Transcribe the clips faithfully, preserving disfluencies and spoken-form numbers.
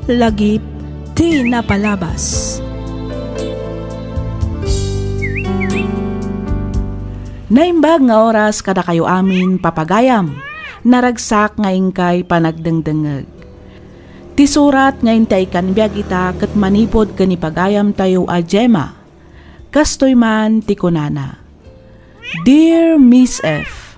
Lagip ti napalabas. Naimbag nga oras kadakayo amin, papagayam. Naragsak nga inkay panagdengdengngeg. Ti surat nga intay kan biag ita ket manipud ken ni pagayamtayo a Gemma. Kastoy man ti kunana, "Dear Miss F,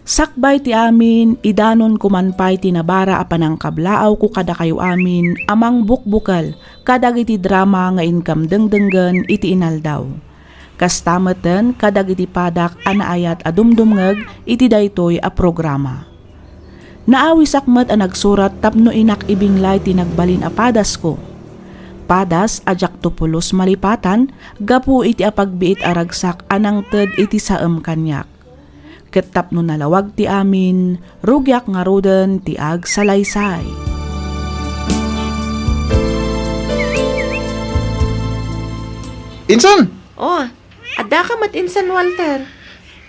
sakbay ti amin, idanonko man pay ti nabara a panangkablaawko kadakayo amin a mangbukbukel kadagiti drama nga inkam dengdenggen iti inaldaw. Kasta metten kadagiti padak a naayat a dumdumngeg iti daytoy a programa. Naawisak met a nagsurat tapno inak ibinglay ti nagbalin a padasko. Padas a diakto pulos malipatan gapu iti apagbiit a ragsak a nangted iti saem kaniak. Ket tapno nalawag ti amin, rugiak ngaruden ti agsalaysay." Insan! Oh, addaka met insan, Walter.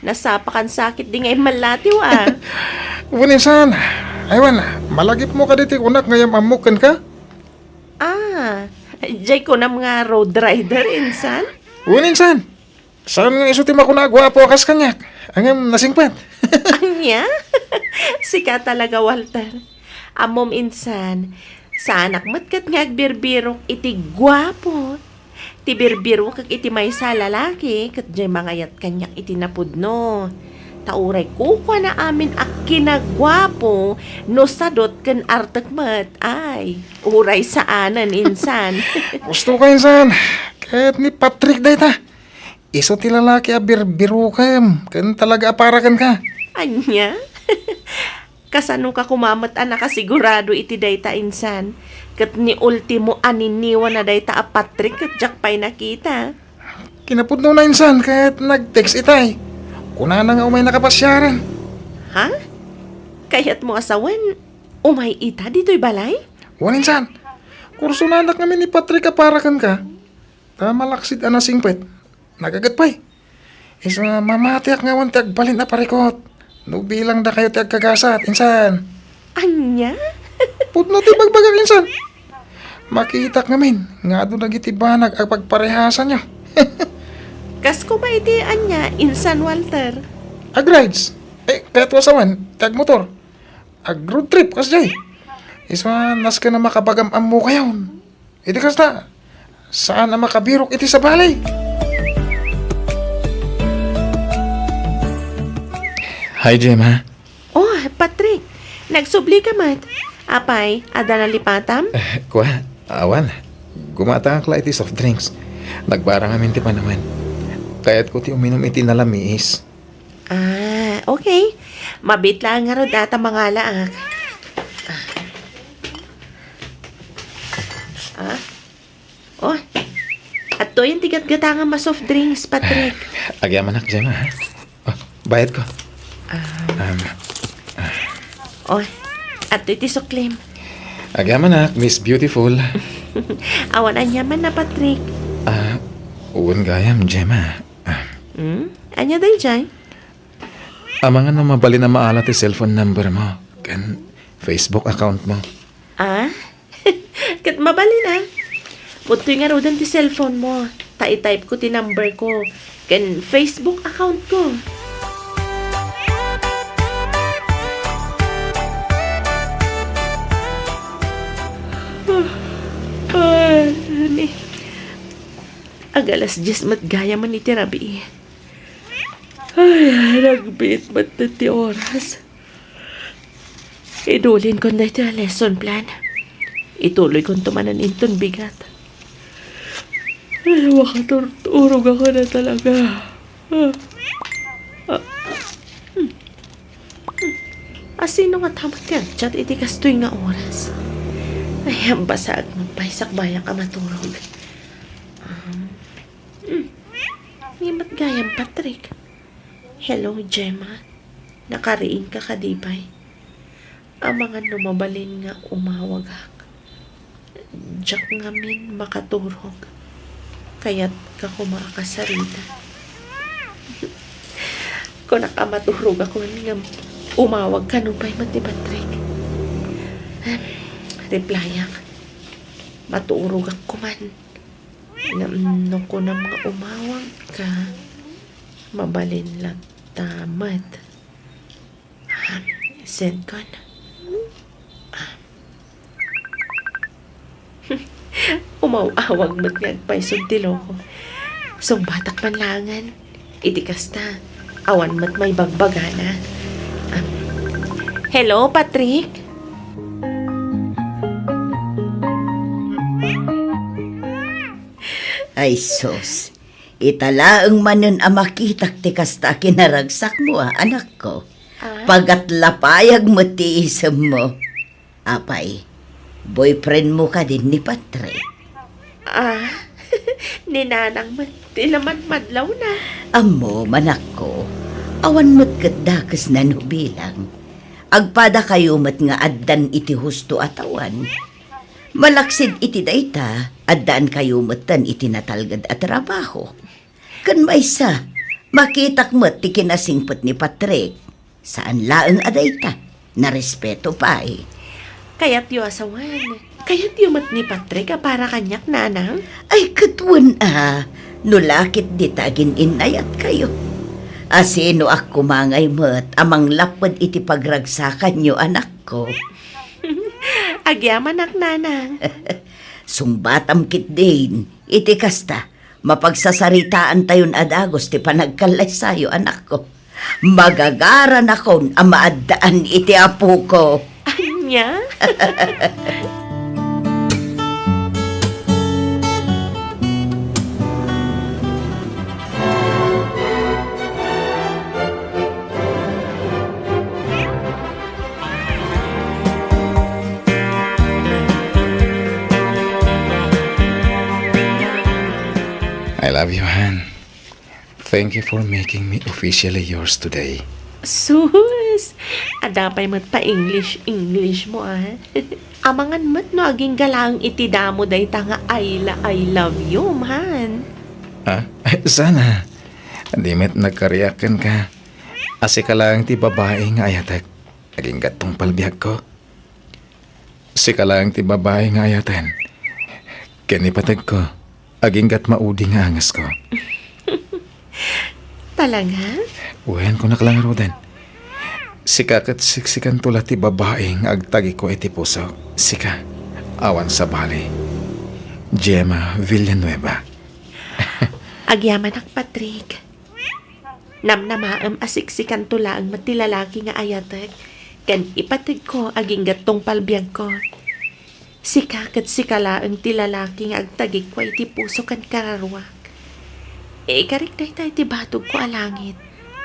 Nasapakan sakit di nga immallatiw, a. Wen, insan. Aywan, malagipmo kadi ti kunak nga yam-ammok kenka? Ah, jay kunam nga road rider, insan? Wen, insan. Saan nga isu ti makuna a guapo a kas kaniak? Ngem nasingpet. Ania? Sika talaga, Walter. Ammom, insan, saanak met ket nga agbirbirok iti guapo. Ti birbirokek iti maysa a lalaki, ket jay mangayat kaniak iti napudno. Ta uray kukuana amin a kinaguapo no sadot ken artek met. Ay, uray saanen, insan. Gusto ka, insan. Ket ni Patrick dayta. Isu ti lalaki a birbirokem ken talaga a para kenka. Ania? Kasano ka koma met a nakasigurado iti dayta, insan? Ket ni ultimo a niniwana dayta a Patrick ket diak pay nakita. Kinapudnona, insan, ket nag-text itay. Kunana nga umayna kapasiaren. Ha? Kayatmo a sawen, umay ita ditoy balay? Wen, insan. Kursunanak ngamin ni Patrick a para kenka. Ta malaksid a nasingpet. Nagaget pay. Isu mamatiak nga awan ti agbalin a parikut. No bilang dakayo ti agkagasat, insan. Ania? Pudno ti bagbagak, insan. Makitak ngamin nga adu dagiti banag a pagparehasanyo. Kas koma iti ania, insan Walter? Agrides. Eh, kayat ko sawen, ti agmotor. Ag-road trip, kasjay. Isu a nasken a makapagam-ammokayon. Iti kasta, saan a makabirok iti sabali. Hi, Gemma. Oh, Patrick. Nagsubli ka met. Apay, adda nalipatam? Eh, kua, awan. Gumatangak la iti soft drinks. Nagbara ngamin ti panawen. Kayatko ti uminum iti nalamiis. Ah, okay. Mabiit laeng ngarud a ta mangalaak. Ah. Oh. Adtoyen ti gatgatangam a soft drinks, Patrick. Agyamanak, Gemma, ha? Oh, bayad ko. Ah. Um, oh, adtoy ti suklim. Agyamanak, Miss Beautiful. Awan aniamanna, Patrick. Ah, wen gayam, Gemma. Ah. Hmm? Ania daydiay? Amangan no mabalin a maala ti cellphone number mo ken Facebook account mo. Ah? Ket mabalin a. Pudtoy ngaruden ti cellphone mo, ta i-type ko ti number ko ken Facebook account ko. Ay, ni. Ag-alas dies met gayam iti rabii. Ay, nagbiit met ti oras. Idulinkon daytoy a lesson plan. Ituloykonto manen inton bigat. Ay, makaturturogak a talaga. Ah. Ah. Hmm. Hmm. Asino ngata met ti agchat iti kastoy nga oras? Ay, basaek man pay sakbayak a maturog. Um, Hmm. Ni met gayam, Patrick. Hello, Gemma. Nakariingka kadi pay? Amangan no mabalin nga umawagak. Diak ngamin makaturog. Kayatka koma a kasarita. Kunak a maturogakon ngem umawagka nupay met ni Patrick. Replyak. Maturogak koman. Ngem no kunam nga umawagka, mabalin latta met. Ah, send ko na. Ah. Umaw-awag met nga agpaysog ti loko. Sungbatak man laengen. Iti kasta, awan met maibagbagana. Ah. Hello, Patrick? Ay, sus. Ita laeng manen a makitak ti kasta a kinaragsakmo, a, anakko. Ah? Pagatlapayag met ti isemmo. Apay, boyfriendmo kadin ni Patrick? Ah, ni Nanang met ti lamadmadlawna. Ammom, anakko, awan met ket dakesna no bilang. Agpadakayo met nga addan iti husto a tawen. Malaksid iti dayta, addaankayo metten iti natalged a trabaho. Ken maysa, makitak met ti kinasingpet ni Patrick. Saan laeng a dayta, narespeto pay. Kayatyo a sawen. Kayatyo met ni Patrick a para kaniak, Nanang? Ay, ket wen a, no la ket dita agin-innayatkayo. Asinoak koma ngay met a manglapped iti pagragsakanyo, anakko? Agyamanak, Nanang. Sungbatam ketdin, iti kasta, mapagsasaritaantayon a dagus ti panagkallaysayo, anakko. Magagaranakon a maaddaan iti apoko. Ania? I love you, Han. Thank you for making me officially yours today. Sus! Adda pay met pa-English-English mo, ah. Amangan met no agingga laeng iti damo dayta nga I la-, I love you, man. Ah? Sana. Di met nagkariak kenka. A sika laeng ti babai nga ayatek. Agingga't tungpal biagko. Sika laeng ti babai nga ayaten. Ken ipategko, agingga't maudi nga angesko. Talaga? Wen, kunak la ngaruden. Sika ket siksikanto la ti babai nga agtagikua iti pusok. Sika, awan sabali. Gemma Villanueva. Agyamanak, Patrick. Namnamaem a siksikanto laeng met ti lalaki nga ayatek, ken ipategko agingga't tungpal biagko. Sika ket sika laeng ti lalaki nga agtagikua iti puso ken kararuak. Ikarik dayta iti batogko a langit,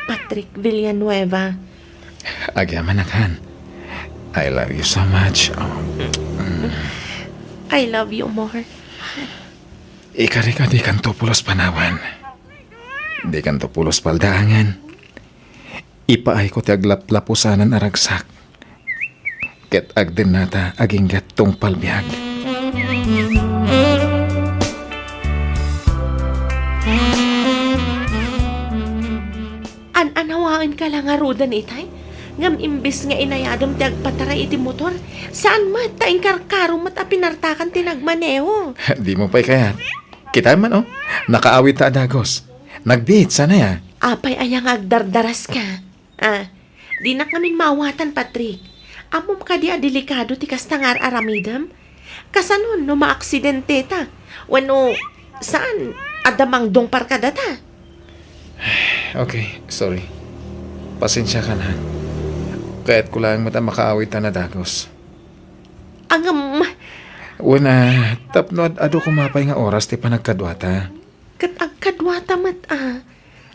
Patrick Villanueva. Agyamanak, Han. I love you so much. Oh. Mm. I love you more. Ikarik a dikanto pulos panawen. Dikanto pulos paldaangen. Ipaayko ti aglaplapusanan a ragsak. Ket agdennata agingga't tungpal biag. An-anawaenka la ngaruden itay? Ngem imbes nga inayadem ti agpataray iti motor, saan met ta inkarkaro met a pinartakan ti nagmaneho. Dimo pay kayat. Kitaem man, oh. Nakaawidta a dagus. Nagbiit, sana ya. Apay aya nga agdardaraska? Ah, dinak ngamin maawatan, Patrick. Ammom kadi a delikado ti kasta nga ar-aramidem? Kasanon no maaksidente ta? Wenno, saan, adda mangdungpar kadata? Okay, sorry. Pasensiakan, ha. Kayatko laeng met a makaawidta a dagus. Ngem, wen a, tapno ad-adu koma pay nga oras ti panagkaduata. Ket agkaduata met a,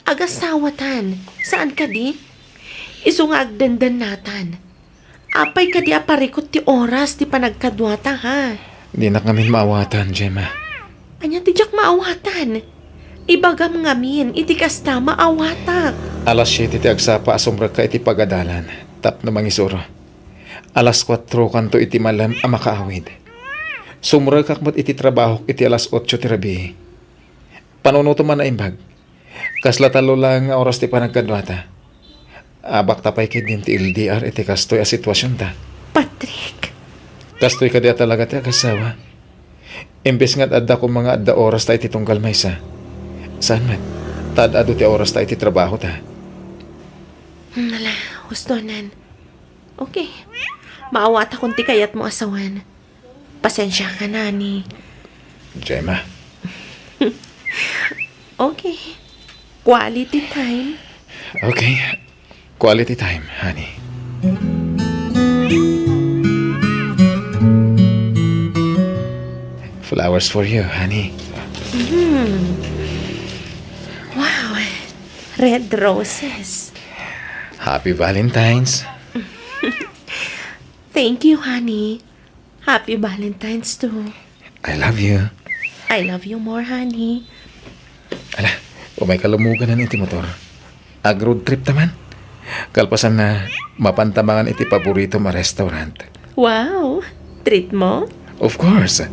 agasawatan, saan kadi? Isu nga agdendennatan. Apay kadi a parikut ti oras ti panagkaduata, ha? Dinak ngamin maawatan, Gemma. Ania ti diak maawatan? Ibagam ngamin, iti kasta, maawatak. Alas siete ti agsapa a sumrekka iti pagadalan, tapno mangisuro. Alas kuatrokanto iti malem a makaawid. Sumrekak met iti trabahok iti alas otso ti rabii. Panunotem a naimbag. Kasla tallo laeng nga oras ti panagkaduata. Abakta pay ketdin ti L D R iti kastoy a situasionta. Patrick. Kastoy kadi a talaga ti agasawa? Imbes nga adda koma nga adda orasta iti tunggal maysa, saan met ta ad-adu ti orasta iti trabahota. Hmm, ala, hustonan. Okay. Maawatakon ti kayatmo a sawen. Pasensiakan, honey. Gemma. Okay. Quality time. Okay. Quality time, honey. Flowers for you, honey. Mm. Wow. Red roses. Happy Valentine's. Thank you, honey. Happy Valentine's too. I love you. I love you more, honey. Ala, umay ka lumuganan iti motor. Ag-road trip ta man. Kalpasanna, mapanta mangan iti paboritom a restaurant. Wow! Treat mo? Of course.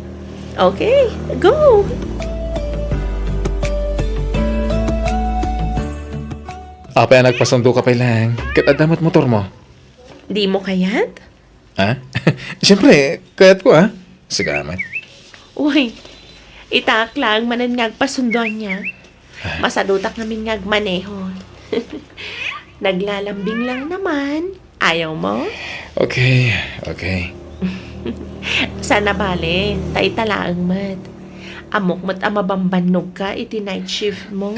Okay, go! Apay a nagpasundoka pay laeng, ket adda met motormo? Di mo kayat? Ha? Siyempre, kayatko, ha? Sige, amat. Uy, itaak laeng manen nga agpasundo ania. Ah. Masadutak ngamin nga agmaneho. Naglalambing lang naman. Ayaw mo? Okay, okay. Sana bale, ta ita laeng met. Ammok met a mabambannogka iti night shift mo.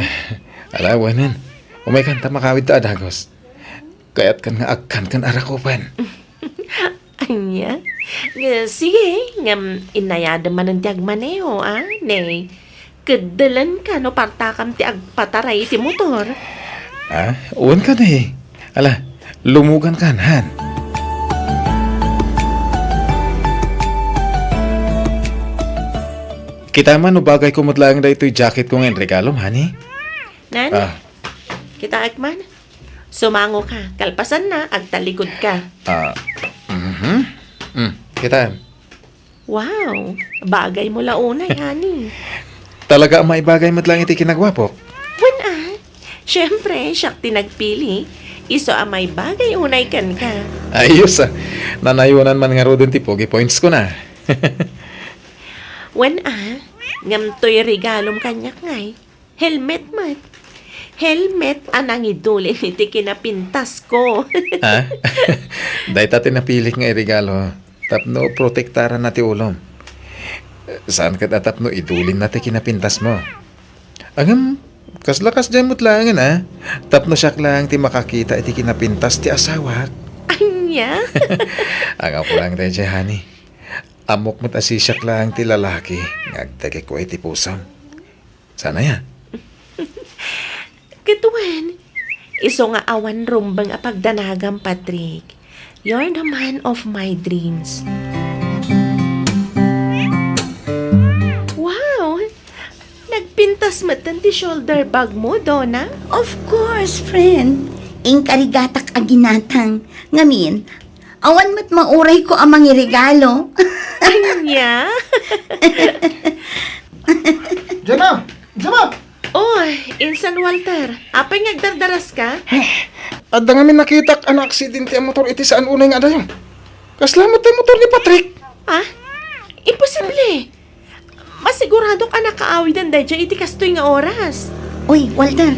Ala, awanen. Umay kanta makawid ta a dagus. Kayatkan nga agkan ken arakupen. Ania? Nga, sige, ngem inayadem manen ti agmaneho, a? Ne, keddelenka no partakam ti agpataray iti motor. Ah, wen kadi. Ala, lumugankan, han. Kita man no bagayko met laeng daytoy jacketko nga inregalom, honey? Nan? Ah. Kitaek man. Sumangoka. Kalpasanna, agtalikudka. Ah, mhm. Mm, kitaem. Wow! Bagay mo la unay, honey. Talaga a maibagay met laeng iti kinaguapok. Wen a, siyempre, siak ti nagpili. Isu a maibagay unay kenka. Ayos, ah. Nanayonan man ngaruden ti pogi points ko na. Wen a, ngem toy regalom kaniak ngay. Helmet met. Helmet a nangidulin iti kinapintasko. Ha? Dayta ti napilik nga iregalo tapno protektaranna ti ulom. Saan ket a tapno idulinna ti kinapintasmo. Ngem, kasla kasdiay met laengen, a? Tapno siak laeng ti makakita iti kinapintas ti asawak. Ania? Anggapo laeng daydiay, honey. Ammok met a sisiak laeng ti lalaki nga agdagekua iti pusom. Saan aya? Ket wen, isu nga awan rumbeng a pagdanagam, Patrick. You're the man of my dreams. Wow! Nagpintas metten ti shoulder bag mo, Donna? Of course, friend. Inkarigatak a ginatang. Ngamin, awan met maurayko a mangiregalo. Ania? Diana! Diana! Oy, insan Walter, apay nga agdardaraska? Adda ngamin nakitak a naaksidente a motor iti saan unay nga adayo. Kasla met ti motor ni Patrick. Ah? Imposible! Masiguradok a nakaawiden daydiay iti kastoy nga oras. Uy, Walter,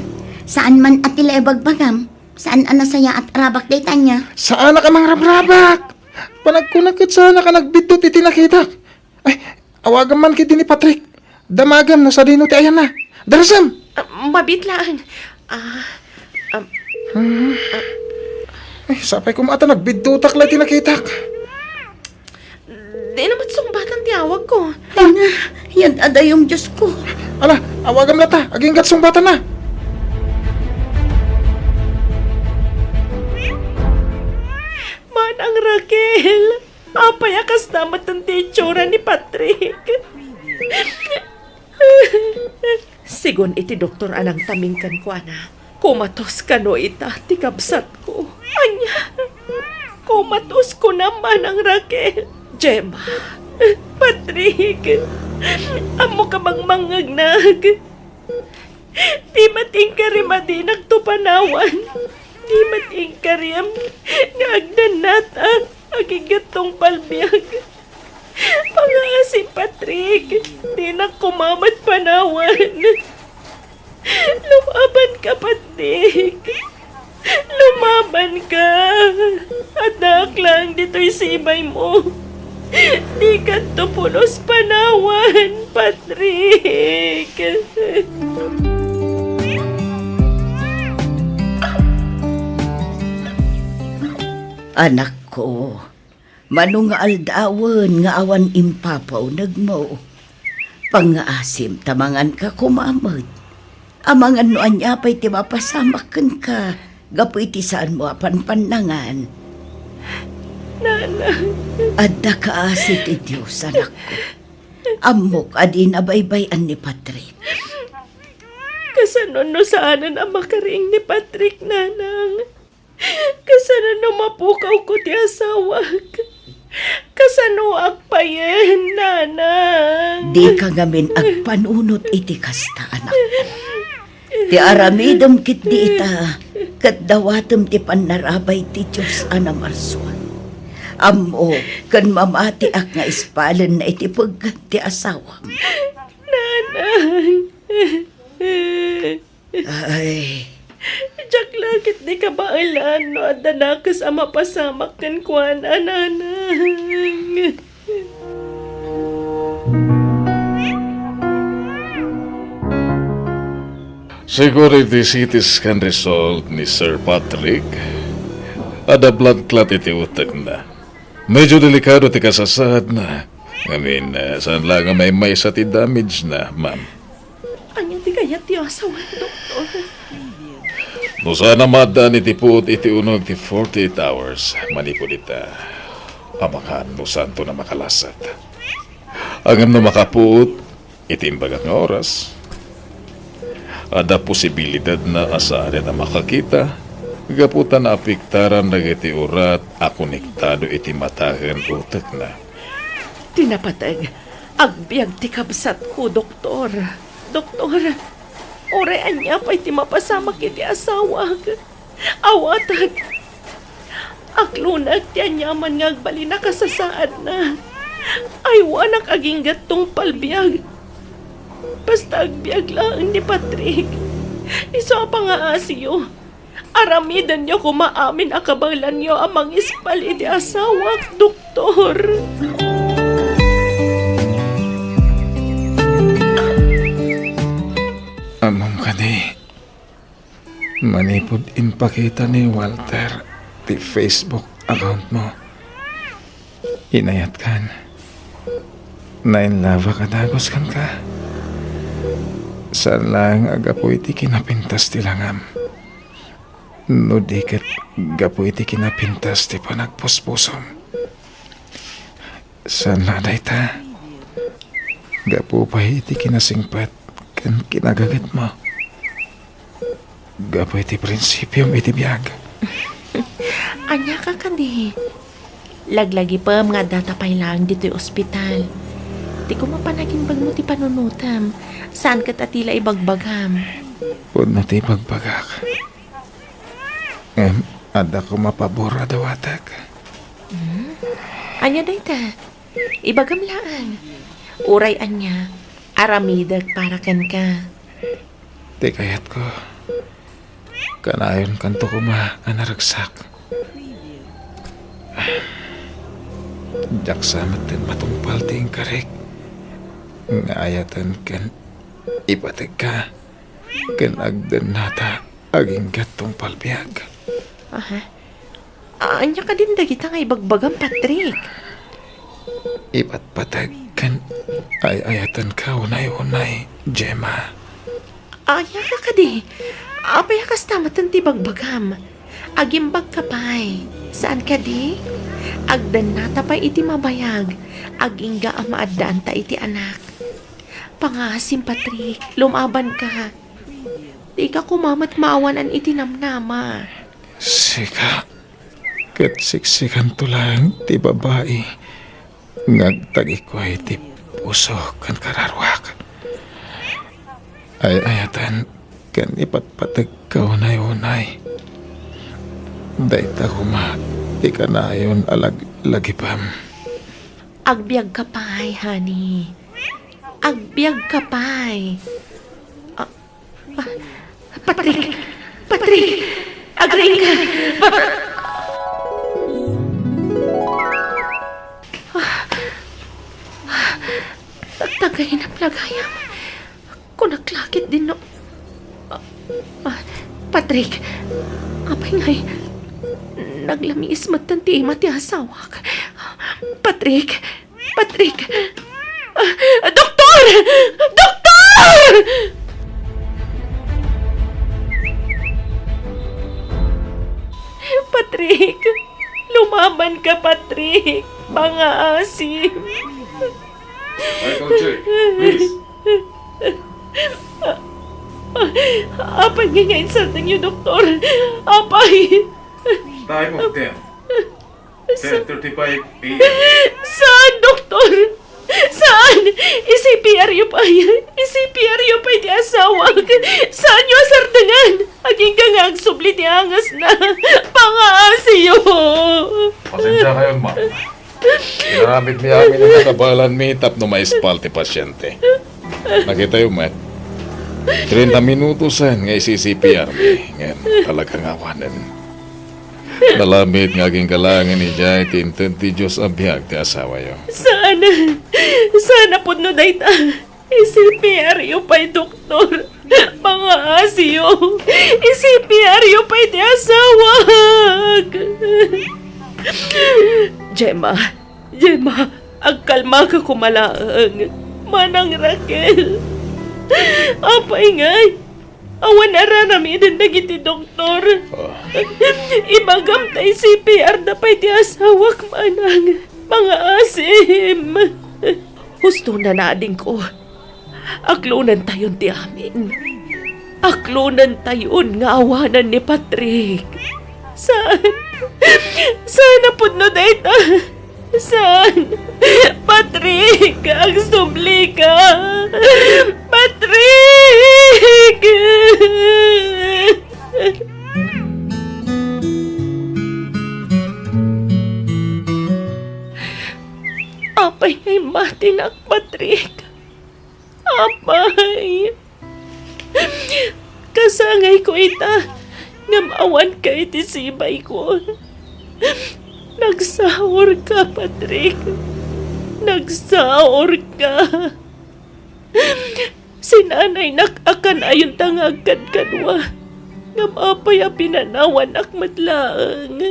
saan man a ti la ibagbagam? Saan a nasayaat a rabak dayta ania? Saanak a mangrabrabak! Panagkunak ket saanak a nagbiddut iti nakitak. Ay, awagam man ketdi ni Patrick. Damagam no sadino ti ayanna. Darasem! Ah, mabit laeng. Ah, ah, Hmm. Ay, sapay koma ta nagbiddutak la iti nakitak. Dina met sungbatan ti awagko. Ay na, yan adayom, Diyos ko. Ala, awagam latta, aginggat sungbatanna. Manang Raquel, apay a kasta met ti itsura ni Patrick? Sigun iti doktor a nangtaming kenkuana, komatos kano ita ti kabsatko. Ania? Komatos kunam, Manang Raquel. Gemma, Patrick, ammok a mangmangngegnak. Di met inkariem a dinak to panawan. Di met inkariem nga agdannatak, aginggattong palbiag. Pangaasim, Patrick. Kumamat panawan. Lumaban ka, Patrick. Lumaban ka. Addaak lang ditoy sibay mo. Di ka to pulos panawan, Patrick. Anakko, mano nga aldawen nga awan impapaunegmo? Pangngaasim ta manganka koma met. Amangan no ania pay ti mapasamak kenka gapu iti saanmo a panpannangan. Nanang. Adda kaasi ti Dios, anakko. Ammok a dina baybay-an ni Patrick. Kasano no saanen a makariing ni Patrick, Nanang? Kasano no mapukawko ti asawak? Kasanoak payen, Nanang? Dika ngamin agpanunot iti kasta, anak. Ti aramidem ketdi ita, ket dawatem ti pannarabay ti Dios a namarsua. Ammok ken mamatiak nga ispalenna iti pegget ti asawam. Nanang. Ay. Diak la ketdi kabaelan no adda nakes a mapasamak kenkuana, Nanang. Siguro iti C T scan result ni Sir Patrick, adda blood clot iti utekna. Medyo delikado ti kasasaadna. Ngamin, eh, saan la nga maymaysa ti damage na, ma'am. Ania ti kayat ti asawa, doktor? No saan a maaddaan iti puot iti uneg ti forty-eight hours manipud ita, amangan no saanto a makalasat. Ngem no makapuot iti imbagak nga oras, adda posibilidadna a saanen a makakita gapu ta naapektaran dagiti urat a konektado iti mata ken utekna. Ti napateg, agbiag ti kabsatko, doktor. Doktor, uray ania pay ti mapasamak iti asawak, awatek. Aklonak ti aniaman nga agbalin a kasasaadna. Aywanak agingga tungpal biag. Basta agbiag laeng ni Patrick. Isu a pangaasiyo. Aramidenyo koma amin a kabaelanyo a mangispal iti asawak, doktor. Ammom kadi, manipud impakita ni Walter ti Facebook account mo, inayatkan. Nainlove a dagus kenka. Saan laeng a gapu iti kinapintas ti langam. No di ket gapu iti kinapintas ti panagpuspusom. Saan la dayta. Gapu pay iti kinasingpet ken kinagagetmo. Gapu iti prinsipiom iti biag. Ania ka kadi? Laglagipem nga addata pay laeng ditoy ospital. Ti koma panagimbagmo ti panunotem, saan ket a ti la ibagbagam. Pudno ti ibagbagak. Ngem adda koma pabor a dawatek. Hmm? Ania dayta? Ibagam laeng. Uray ania, aramidek para kenka. Ti kayatko, kanayonkanto koma a naragsak. Diak sa metten matungpal ti inkarik nga ayaten ken ipategka ken agdennata agingga tungpal biag. Aha. Ania kadin dagita nga ibagbagam, Patrick? Ipatpateg ken ay-ayatenka unay-unay, Gemma. Ania ka kadi? Apay a kasta metten ti ibagbagam? Agimbagka pay. Saan kadi? Agdennata pay iti mabayag. Agingga a maaddaanta iti anak. Pangasim, Patrick. Lumabanka. Dika koma met maawanan iti namnama. Sika, ket siksikanto laeng ti babai nga agtagikuay ti puso ken kararuak. Ay-ayaten ken ipatpategka unay-unay. Dayta koma ti kanayon a lag-, lagipem. Agbiagka pay, honey. Agbiagka pay. Ah, ah, Patrick! Patrick! Agriingka! Pa- Ah, ah, tagay na plagayam. Kunak la ketdin no, ah, ah, Patrick, apay ngay, naglamiis metten ti ima ti asawak. Patrick! Patrick! Ah, doktor! Doktor! Patrick! Lumaban ka, Patrick! Pangaasim! Michael J, please. Apay nga insardengyo, doktor? Apay! Time of death, ten thirty-five a m. Saan, doktor? Saan? I-C P R yo pay. I-C P R yo pay ti asawak. Saanyo a sardengan? Agingga nga agsubli ti angesna. Pangaasiyo. Pasensya kayo, ma'am. Inaramid mi amin a nakabalanmi tapno maispal ti pasyente. Nakitayo met, treinta minutosen nga isi-C P R mi, ngem talaga nga awanen. Nalabit nga agingga laengen idiay ti inted ti Dios a biag ti asawayo. Saan, saan a pudno dayta? I-C P R yo pay, doktor. Pangaasiyo. I-C P R yo pay ti asawak. Gemma, Gemma, agkalmaka koma laeng. Manang Raquel. Apay ngay, awan a raramiden dagiti doktor. Ah. Ibagam ta i-C P R da pay ti asawak, manang. Mangaasim. Husto na, nadingko. Aklonentayon ti amin. Aklonentayon nga awanan ni Patrick. Saan? Saan a pudno dayta? Saan? Patrick, agsublika! Patrick! Apay nga immatinak, Patrick? Apay, kasangayko ita, ngem awanka iti sibayko. Nagsaurka, Patrick. Nagsaurka. Sinanaynak a kanayonta nga agkadkadua, ngem apay a pinanawannak met laeng?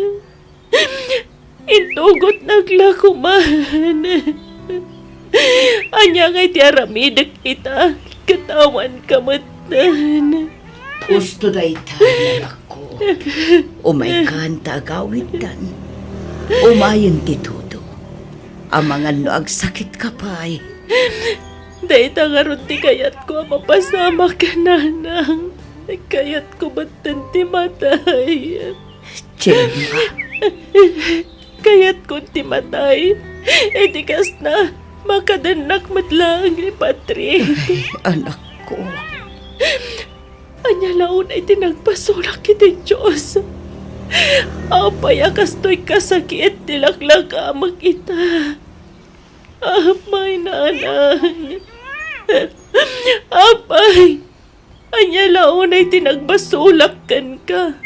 Intugotnak la koman. Ania ngay ti aramidek ita, ket awanka metten? Husto dayta, anakko. Umaykan ta agawidtan. Umayen ti tudo. Amangan no agsakitka pay. Dayta ngarud ti kayatko a mapasamak, nanang. Kayatko metten ti matay. Gemma. Kayatkon ti matay. Iti kasta, makadennak met laeng ni Patrick. Ay, anakko. Ania la unay ti nagbasolak iti Dios? Apay a kastoy kasakit ti laklakamek ita? Apay, nanang. Apay, ania la unay ti nagbasolak kenka?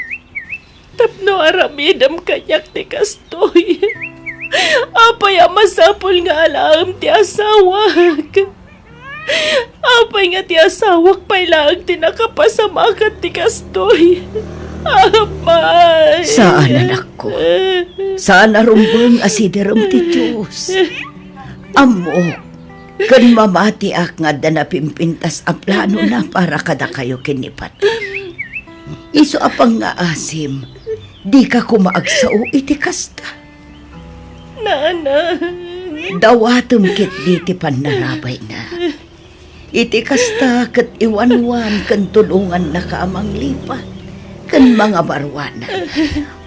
Tapno aramidem kaniak ti kastoy. Apay a masapul nga alaem ti asawak? Apay nga ti asawak pay laeng ti nakapasamakan ti kastoy? Apay! Saan, anakko. Saan a rumbeng a siderem ti Dios. Ammok, ken mamatiak nga adda napimpintas a planona para kadakayo ken ni Patrick. Isu a pangngaasim, dika koma agsao iti kasta. Nanang. Dawatem ketdi ti pannarabayna. Iti kasta, ket iwanwan ken tulongannaka a manglipat ken mangabaruanan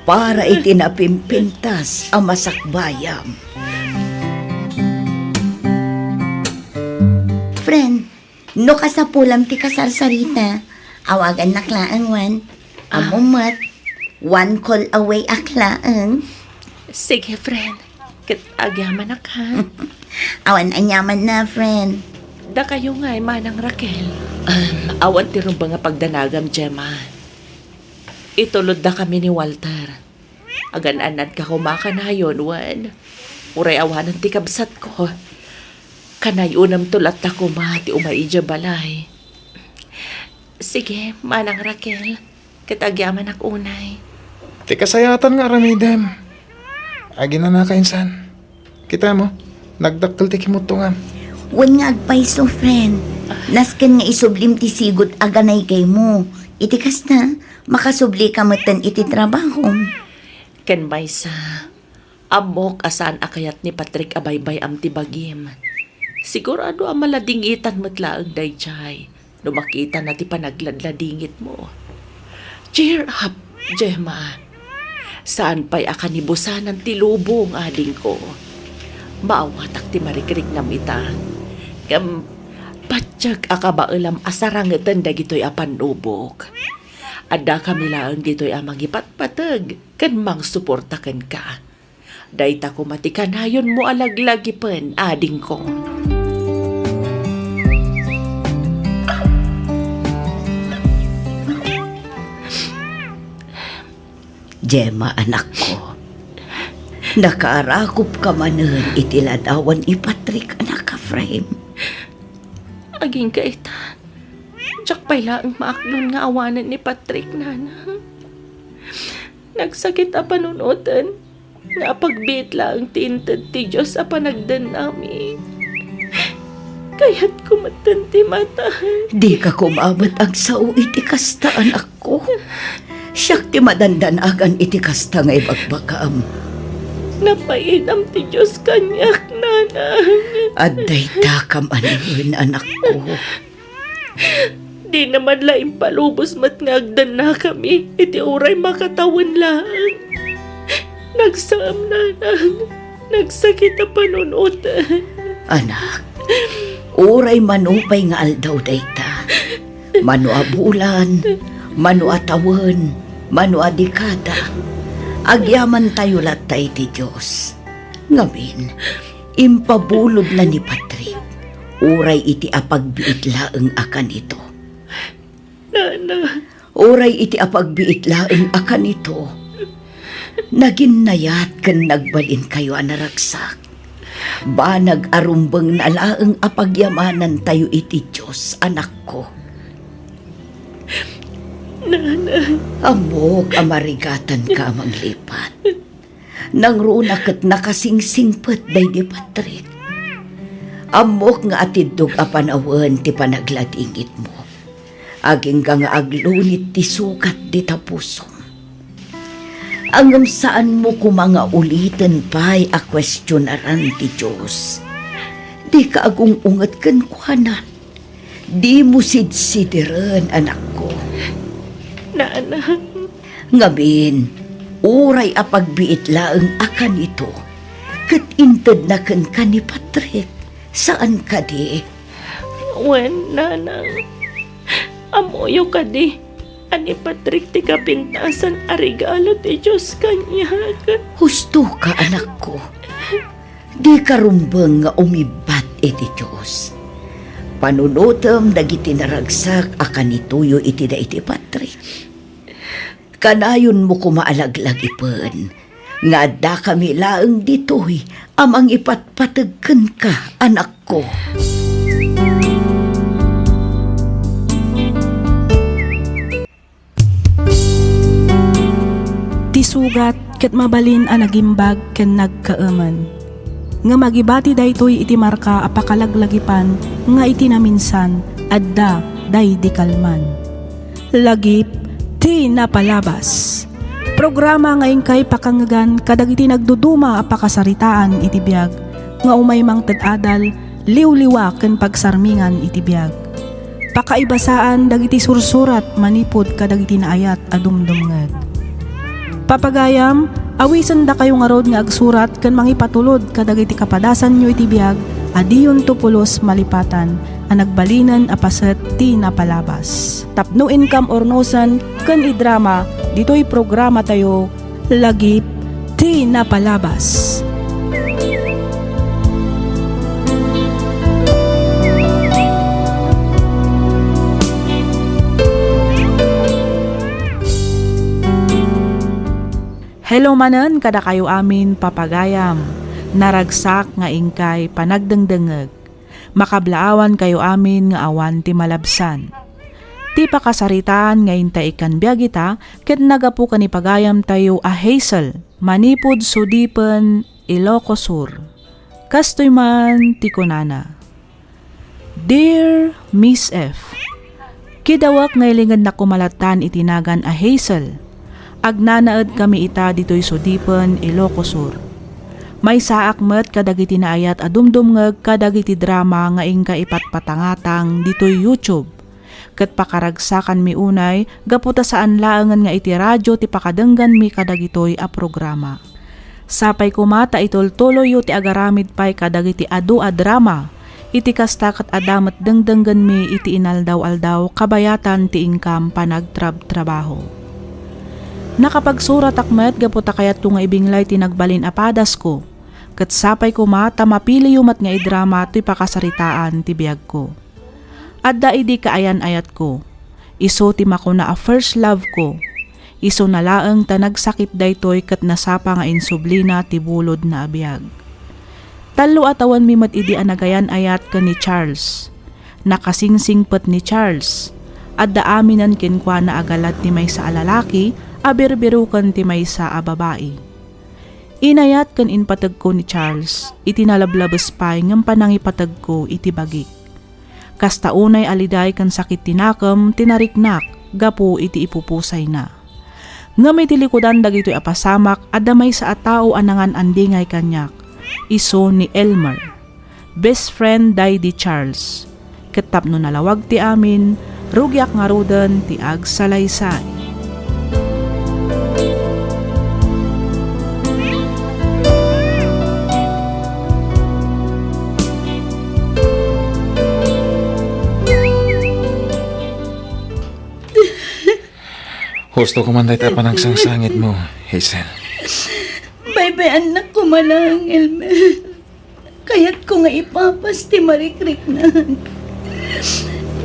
para iti napimpintas a masakbayam. Friend, no kasapulam ti kasarsarita, awagannak laeng wen. Ah. Ammo met, one call away ak laeng. Sige, friend. Ket agyamanak, ha? Awan aniamanna, friend. Dakayo ngay, Manang Raquel. Um, awan ti rumbeng a pagdanagam, Gemma. Itulodda kami ni Walter. Agan-annadka koma kanayon, wen. Uray awanen ti kabsatko. Kanayonemto latta koma ti umay idiay balay. Sige, Manang Raquel. Ket agyamanak unay. Ti kasayatan nga aramidem. Aginanaka insan. Kita mo, nagdakkel ti kimuttongam. Wen nga agpayso, friend. Nasken nga isublim ti sigud a ganay kaymo. Iti kasta, makasublika metten iti trabahom. Ken maysa, ammok a saan a kayat ni Patrick a baybay-am ti bagim. Sigurado a maladingitan met laeng daydiay no makitana ti panagladladingitmo. Cheer up, Gemma. Saan pay a kanibusanan ti lubong, adingko. Maawatak ti marikriknam ita. Ngem, patiek a kabaelam a sarangeten dagitoy a pannubok. Addakami laeng ditoy a mangipatpateg ken mangsuporta kenka. Dayta koma ti kanayonmo a laglagipen, adingko. Gemma, anakko, nakaarakupka manen iti ladawan ni Patrick, anak Efraim. Agingga ita, diak pay laeng maaknon nga awanen ni Patrick, nanang. Nagsakit a panunoten nga apagbiit laeng ti inted ti Dios a panagdennami. Kayatko metten ti matay. Dika koma met agsao iti kasta, anakko. Siak ti madandanagan iti kasta nga ibagbagam. Napainam ti Dios kaniak, nanang. Adda ita kamanen, anakko. Dina man la impalubos met nga agdennakami iti uray makatawen laeng. Nagsam, nanang. Nagsakit a panunoten. Anak, uray mano pay nga aldaw dayta, mano a bulan, mano a tawen, mano a dekada, agyamantayo latta iti Dios. Ngamin, impabulodna ni Patrick, uray iti apagbiit laeng a kanito. Nana. Uray iti apagbiit laeng a kanito, naginnayat ken nagbalinkayo a naragsak. Banag a rumbengna laeng a pagyamanantayo iti Dios, anakko. Nana. Ammok a marigatanka a manglipat. Nangruna ket nakasingsingpet daydi Patrick. Ammok nga atiddog a panawen ti panagladingitmo. Agingga nga aglunit ti sukat dita pusom. Ngem saanmo koma nga uliten pay a kuestionaran ti Dios. Dika agung-unget kenkuana. Dimo sidsidiren, anakko. Nana. Ngamin, uray apagbiit laeng a kanito, ket intedna kenka ni Patrick, saan kadi? Wen, nanang. Ammoyo kadi a ni Patrick ti kapintasan a regalo ti Dios kaniak? Hustoka, anakko. Dika rumbeng nga umibbat iti Dios. Panunotem dagiti naragsak a kanitoyo iti daydi Patrick. Kanayonmo koma a laglagipen nga addakami laeng ditoy a mangipatpateg kenka, anakko. Ti sugat ket mabalin a nagimbag ken nagkaemen. Ngem agibati daytoy iti marka a pakalaglagipan nga iti naminsan, adda daydi kalman. Lagip ti napalabas. Programa nga inkay pakangngegan kadagiti nagduduma a pakasaritaan iti biag nga umay mangted adal, liwliwa ken pagsarmingan iti biag. Pakaibasaan dagiti sursurat manipud kadagiti naayat a dumdumngeg. Papagayam, awisendakayo ngarud nga agsurat ken mangipatulod kadagiti kapadasanyo iti biag a diyonto pulos malipatan a nagbalinen a paset ti napalabas. Tapno inkam urnosen ken idrama ditoy programatayo, Lagip ti Napalabas. Hello manen kadakayo amin, papagayam. Naragsak nga inkay panagdengdengngeg. Makablaawankayo amin nga awan ti malabsan. Ti pakasaritaan nga inta ikkan biag ita ket nagapu ken ni pagayamtayo a Hazel, manipud Sudipen, Ilocos Sur. Kastoy man ti kunana. Dear Miss F, kidawak nga ilingednak koma lattan iti nagan a Hazel. Agnanaedkami ita ditoy Sudipen, Ilocos Sur. Maysaak met kadagiti naayat a dumdumngeg kadagiti drama nga inka ipatpatangatang ditoy YouTube. Ket pakaragsakanmi unay gapu ta saan laengen nga iti radio ti pakadengganmi kadagitoy a programa. Sapay koma ta itultuloyyo ti agaramid pay kadagiti adu a drama. Iti kasta ket adda met dengdenggenmi iti inaldaw-aldaw kabayatan ti inkam panagtrabtrabaho. Nakapagsuratak met gapu ta kayatko nga ibinglay ti nagbalin a padasko, ket sapay koma ta mapiliyo met nga idrama toy pakasaritaan ti biagko. Adda idi kaayan-ayatko. Isu ti makuna a first love ko. Isuna laeng ta nagsakit daytoy ket nasapa nga insublina ti bulodna a biag. Tallo a tawenmi met idi a nagayan-ayat ken ni Charles. Nakasingsingpet ni Charles. Adda aminen kenkuana a galad ti maysa a lalaki a birbiroken ti maysa a babai. Inayat ken inpategko ni Charles iti nalablabes pay ngem panangipategko iti bagik. Kasta unay a liday ken sakit ti nakem ti nariknak gapu iti ipupusayna. Ngem iti likudan dagitoy a pasamak, adda maysa a tao a nangan-andingay kaniak, isu ni Elmer, best friend daydi Charles. Ket tapno nalawag ti amin, rugiak ngaruden ti agsalaysay. Husto ko man dayta a panagsangsangitmo, Hazel. Baybay-annak koma laeng, Elmer. Kayatko nga ipapas ti marikriknak.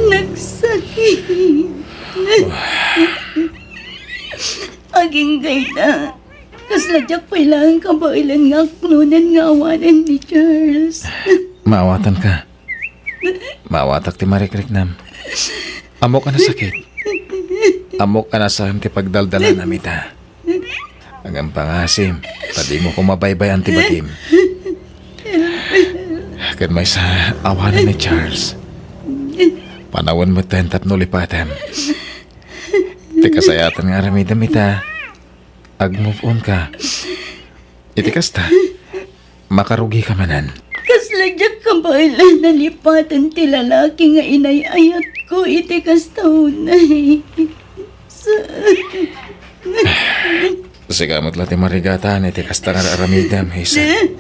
Nagsakit. Agingga ita. Kasla diak pay laeng kabaelan nga aklonen nga awanen ni Charles. Maawatanka. Maawatak ti marikriknam. Ammok a nasakit. Ammok a nasakit ti pagdaldalanam ita. Ngem pangasim, ta dimo koma baybay-an ti bagim. Ket maysa, awanen ni Charles. Panawen metten tapno lipatem. Ti kasayatan nga aramidem ita, ag-move on ka. Iti kasta, makarugika manen. Kasla diak kabaelan a lipaten ti lalaki nga inay-ayatko iti kasta unay. Sa- Sika met la ti marigatan iti kasta nga aramidem, Hazel.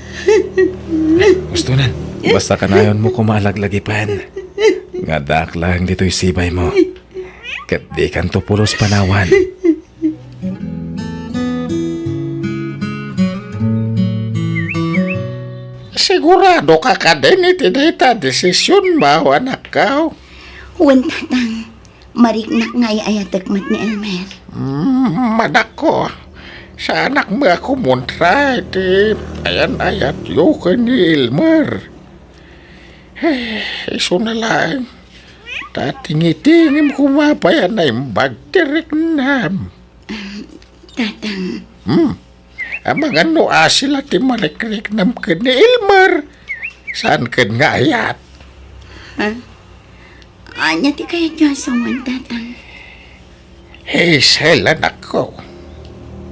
Hustonan, basta kanayonmo koma a laglagipen nga addaak laeng ditoy sibaymo. Ket dikanto pulos panawan. Siguradoka kadin iti dayta a desisionmo, anakko? Wen, tatang. Mariknak nga ay-ayatek met ni Elmer. Mm, madakko. Saanak met a kumontra iti ayan-ayatyo ken ni Elmer. Eh, isuna laeng. Ta tingitingem koma pay a naimbag ti riknam. Tatang. Hmm. Amangan no asi la ti marikriknam ken ni Elmer. Saan ken nga ayat? Ha? Ania ti kayatyo a sawen, tatang? Hazel, anakko.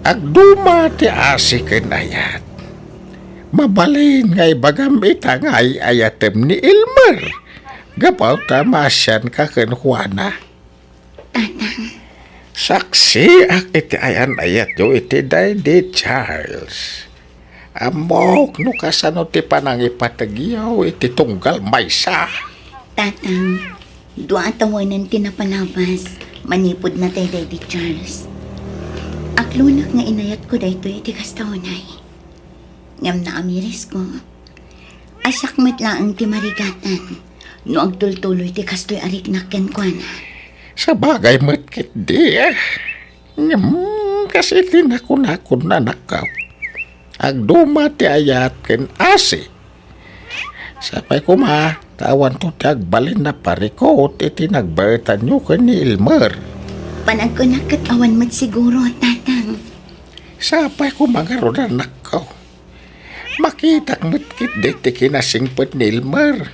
Agduma ti asi ken ayat. Mabalin nga ibagam ita nga ay-ayatem ni Elmer. Gapu ta maasianka kenkuana. Tatang. Saksiak iti ayan-ayatyo iti daydi Charles. Ammok no kasano ti panangipategyo iti tunggal maysa. Tatang, dua a tawenen ti napalabas manipud natay daydi Charles. Aklonak nga inayatko daytoy iti kasta unay. Ngem naamirisko. Asiak met laeng ti marigatan no agtultuloy ti kastoy a riknak kenkuana. Sabagay met ketdi, eh. Ngem, Kas iti nakunakon, anakko, agduma ti ayat ken asi. Sapay koma ta awanto ti agbalin a parikut iti nagbaetanyo ken ni Elmer. Panagkunak ket awan met siguro, Tatang. Sapay koma ngarud, anakko. Makitak met ketdi ti kinasingpet ni Elmer.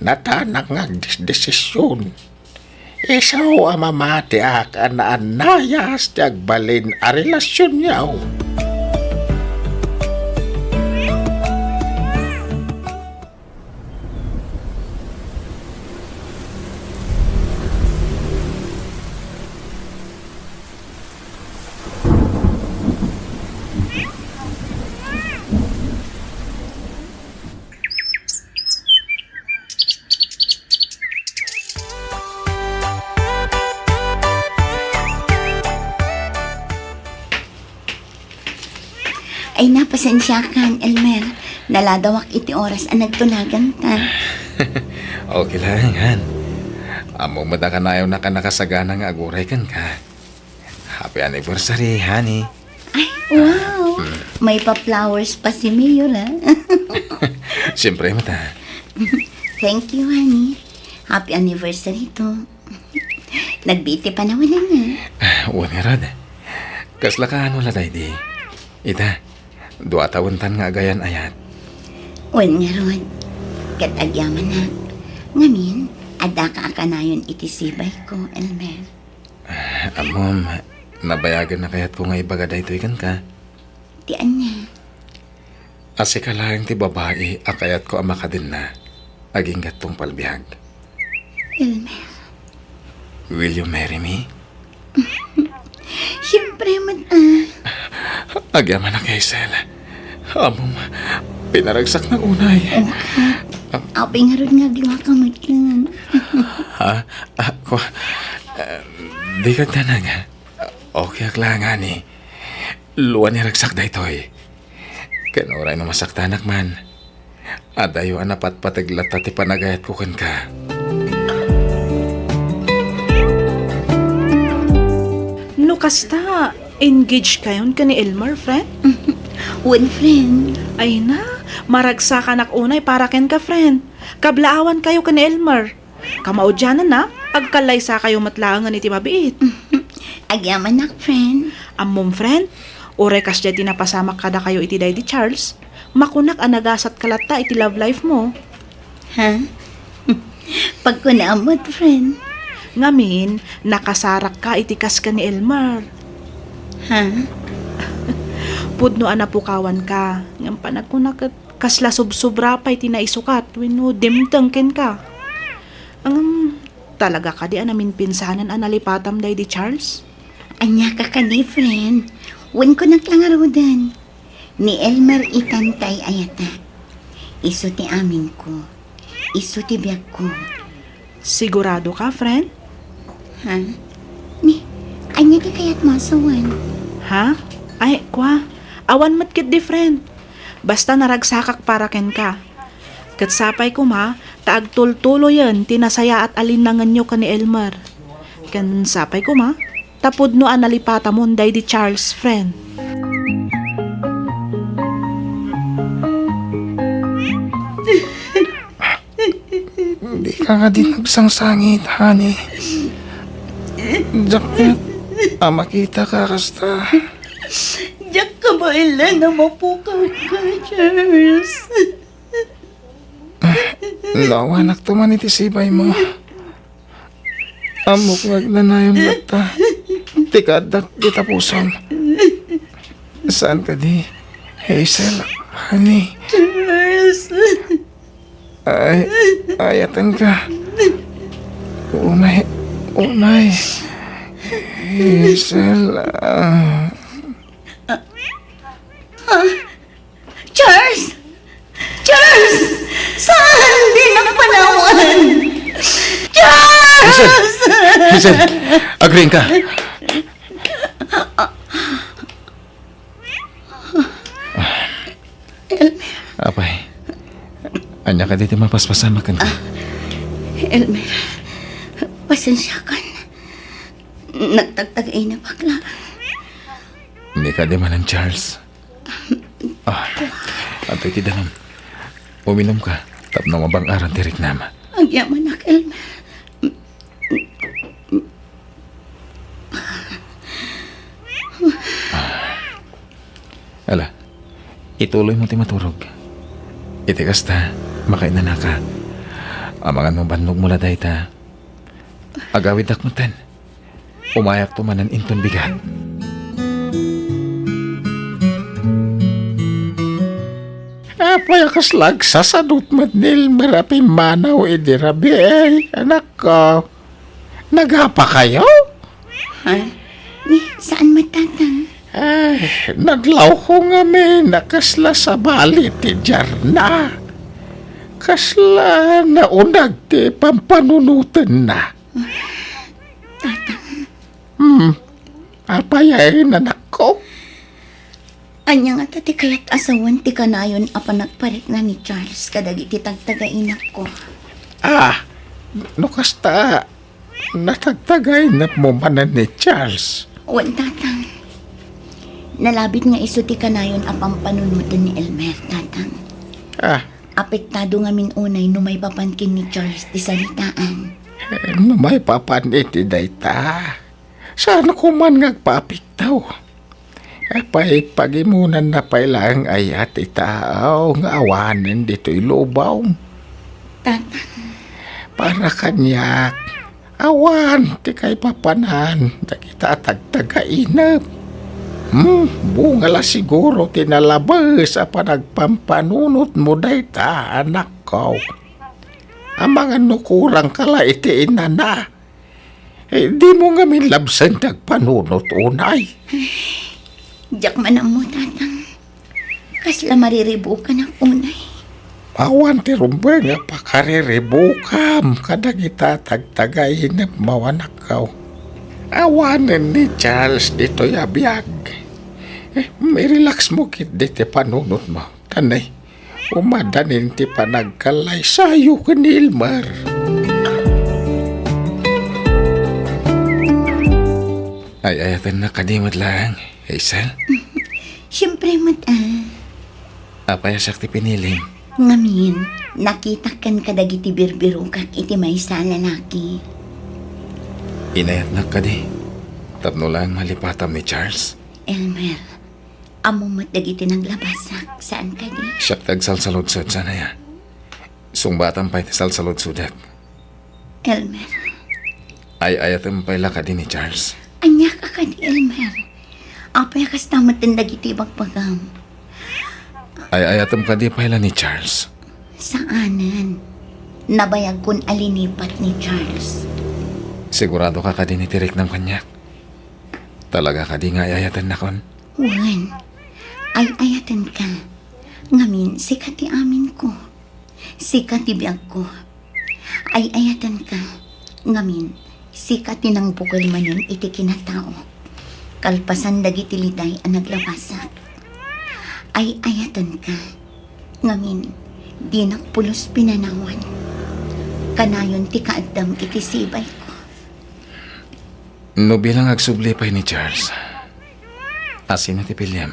Natanak nga agdesdesision. Isu a mamatiak a naannayas ti agbalin a relasionyo. Ay, napasensiakan, Elmer. Naladawak iti oras a nagtunaganta. Okay lang, han. Ammom met a kanayonnak a nakasagana nga aguray kenka. Happy anniversary, honey. Ay, wow! Mm. May pa-flowers pa si Mayor, ah. Siyempre, mata. Thank you, honey. Happy anniversary to. Nagbiit ti panawen, ania? Ah, wen ngarud. Kasla kaano la daydi? Ita, dua tawentan nga agayan-ayat. Wen ngarud. Ket agyamanak. Ngamin, addaka a kanayon iti sibayko, Elmer. Ammom, nabayagen a kayatko nga ibaga daytoy kenka. Ti ania? A sika laeng ti babai a kayatko a makadenna agingga tungpal biag. Elmer. Will you marry me? Siyempre met, ah. Agyamanak, Hazel. Ammom, pinaragsaknak unay. Oh, apay ngarud nga agluaka met lang. Ha? Ah, kwa, ah, di kagdanag. Okay ak la ngani. Lua ni ragsak daytoy. Ken uray no masaktanak man, adayo a napatpateg latta ti panagayatko kenka. No kasta, engage kayon ken ni Elmer, friend? Wen, friend. Ay na, maragsakanak unay para kenka, friend. Kablaawan kayo ken ni Elmer. Kamaudiananna, agkallaysa kayo met laengen iti mabiit. Agyamanak, friend. Ammom, friend, uray kasdiay ti napasamak kadakayo iti daydi Charles, makunak a nagasat ka latta iti love life mo. Ha? Pagkunaam met, friend. Ngamin, nakasarak ka iti kas ken ni Elmer. Ha? Pudno a napukawan ka, ngem panagkunak ket kasla subsobra pay ti naisukat wenno dimteng kenka. Ngem, talaga kadi a naminpinsanen a nalipatam daydi Charles? Ania ka kadi, friend? Wen kunak la ngaruden. Ni Elmer itan ti ay-ayatak. Isu ti aminko. Isu ti biagko. Sigurado ka, friend? Ha? Ni, ania ti kayatmo a sawen? Ha? Ay, kwa, awan met ketdi, friend. Basta naragsakak para kenka. Ket sapay koma ta agtultuloyen ti nasayaat a linnangenyo ken ni Elmer. Ken sapay koma ta pudno a nalipatamon daydi Charles, friend. Dika kadi nagsangsangit, honey. Diak met a makitaka kasta. Diak kabaelan a mapukawka, Charles. No awanakto man iti sibaymo, ammok nga agnanayon latta ti kaaddak iti pusom. Saan kadi, Hazel, honey? Charles. Ay, ayatenka. Unay, unay. Hazel, ah. Ah, Charles! Charles! Saan? Dinak panawan! Hazel! Charles! Hazel! Agriingka! Elmer. Apay, ania kadi ti mapaspasamak kenka? Ah, Elmer, pasensiakan. Nagtagtagainep ak la. Ni kadi manen, Charles. Ah, adtoy ti danum. Uminumka tapno mabang-aran ti riknam. Agyamanak, Elmer. Ala, ituloymo ti maturog. Iti kasta, makainanaka. Amangan no bannogmo la dayta. Agawiddak metten. Umayakto manen inton bigat. Apay a kasla agsasadot met ni Elmer a pimmanaw idi rabii, anakko? Nagapakayo? Ha? Ni, saan met, Tatang? Ay, nadlawko ngamin a kasla sabali ti diarna. Kasla naunag ti pampanunotenna. Tatang. Hmm. Apay a inanakko? Ania ngata ti kayat a sawen ti kanayon a panagparikna ni Charles kadagiti tagtagainakko? Ah, no kasta, natagtagainepmo manen ni Charles? Wen, Tatang. Nalabit nga isu ti kanayon a pampanunoten ni Elmer, Tatang. Ah. Apektado ngamin unay no maipapan ken ni Charles ti saritaan. Eh, no maipapan iti dayta, saanko man nga agpaapekto. Apay, pagimonanna pay laeng aya ti tao nga awanen ditoy lubong? Tatang. Para kaniak, awan ti kaipapanan dagita a tagtagainep. Hmm, bunga la siguro ti nalabes a panagpampanunotmo dayta, anakko. Amangan no kurangka la iti inana. Eh, dimo ngamin labsen ti agpanunot unay. Diak man ammo, Tatang. Kasla mariribukanak unay. Awan ti rumbeng a pakariribukam kadagita tagtagainepmo, anakko. Awanen ni Charles ditoy a biag. Eh, i-relaxmo ketdi ti panunotmo. Tanay, umadanin ti panagkallaysayo ken ni Elmer. Ay-ayatennak kadi met laeng, Hazel? Siempre met, ah. Apay a siak ti pinilim? Ngamin, nakitak ken kadagiti birbirokak iti maysa a lalaki. Inayatnak kadi, tapno laeng malipatam ni Charles? Elmer, ammo met dagiti naglabasak, saan kadi? Siak ti agsalsaludsod, saan aya? Sungbatam pay ti salsaludsodak. Elmer. Ay-ayatem pay la kadi ni Charles? Ania ka kadi, Elmer? Apay a kasta metten dagiti ibagbagam? Ay-ayatem kadi pay la ni Charles? Saanen. Nabayagkon a linipat ni Charles. Sigurado ka kadi iti riknam kaniak? Talaga kadi nga ay-ayatennakon? Wen. Ay-ayatenka. Ngamin, sika ti aminko. Sika ti biagko. Ay-ayatenka. Ngamin, sika ti nangbukel manen iti kinataok. Kalpasan dagiti liday a naglabasak. Ay-ayatenka. Ngamin, dinak pulos pinanawan. Kanayon ti kaaddam iti sibayko. No bilang agsubli pay ni Charles, asino ti piliam?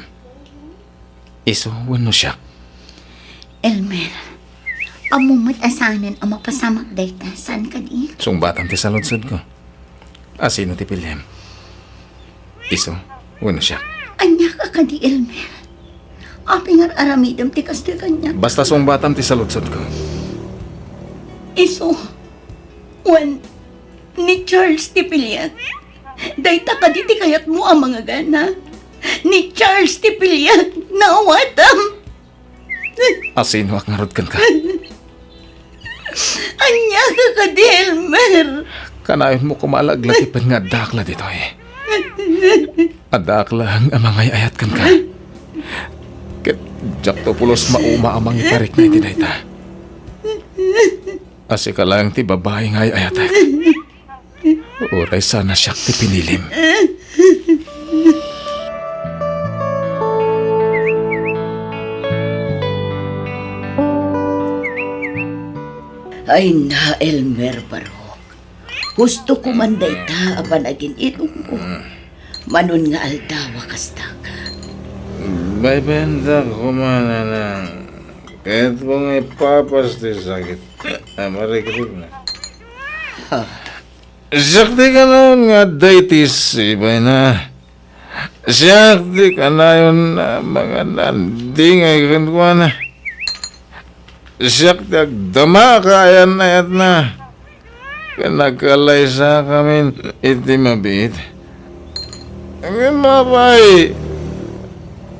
Isu wenno siak? Elmer, ammo met a saanen a mapasamak dayta, saan kadi? Sungbatam ti saludsodko. Asino ti piliam? Isu wenno siak? Ania ka kadi, Elmer? Apay nga ar-aramidem ti kastoy kaniak? Basta sungbatam ti saludsodko. Isu wen ni Charles ti piliak. Dayta kadi ti kayatmo a mangagana? Ni Charles ti piliak, naawatam. Asinoak ngarud kenka? Ania ka kadi, Elmer? Kanayonmo koma a laglatipen nga addaak la ditoy. Addaak laeng a mangay-ayat kenka. Ket diakto pulos mauma a mangiparikna iti dayta. A sika laeng ti babai nga ay-ayatek. Uray saan a siak ti pinilim. Ay na, Elmer Barok. Gusto ko man dayta a panagin-inommo. Manon nga aldaw a kastaka. Baybayantak koma, nanang. Kayatko nga ipapas ti sakit a marikrikna. Ha? Siak ti kanayon nga adda iti sibayna. Siak ti kanayon a mangan-andingay kenkuana. Siak ti agdama kaayan-ayatna. Ken nagkalaysakamin iti mabiit. Ngem apay,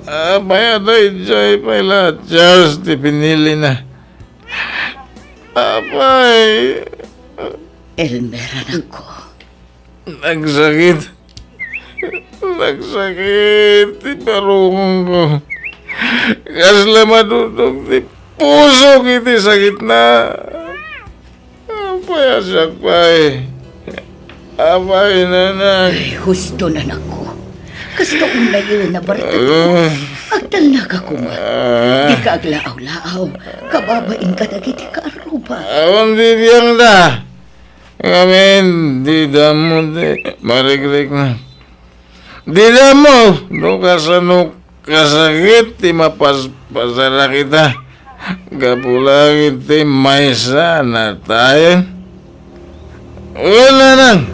apay, adda idiay pay la Charles ti pinilina. Apay. Elmer, anakko. Nagsakit. Nagsakit ti barukongko. Kasla madudog ti pusok iti sakitna. Apay a siak pay. Apay, nanang. Ay, husto, anakko. Kasta unayen a bartek. Ah. Agtalnaka koma. Ah. Dika aglaaw-laaw. Kababain kadagiti kaarruba. Awan ti biangda. Ngamin, dida ammo ti marikrikna. Dida ammo no kasano kasakit ti mapaspasarek ita gapu laeng iti maysa a natayen. Wen, nanang,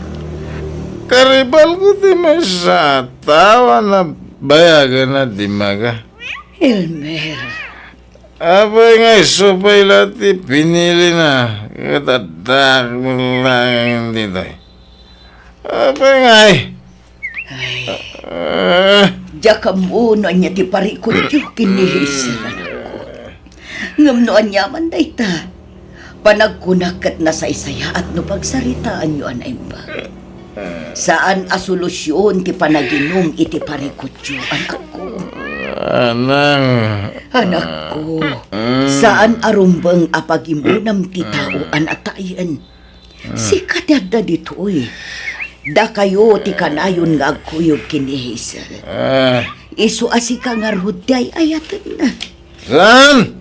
karibalko ti maysa a tao a nabayagen a dimmaga. Elmer. Apay nga isu pay la ti pinilina, ket addaak met laeng ditoy. Apay ngay? Ay, ah, diak ammo no ania ti parikutyo ken ni Hazel, anakko. Ngem no aniaman dayta, panagkunak ket nasaysayaat no pagsaritaanyo a naimbag. Saan a solusion ti panaginum iti parikutyo, anakko. Anang. Anakko, saan a rumbeng a pagimunam ti tao a natayen. Sika ti adda ditoy. Dakayo ti kanayon nga agkuyog ken ni Hazel. Ah. Isu a sika ngarud ti ay-ayatenna. Saan?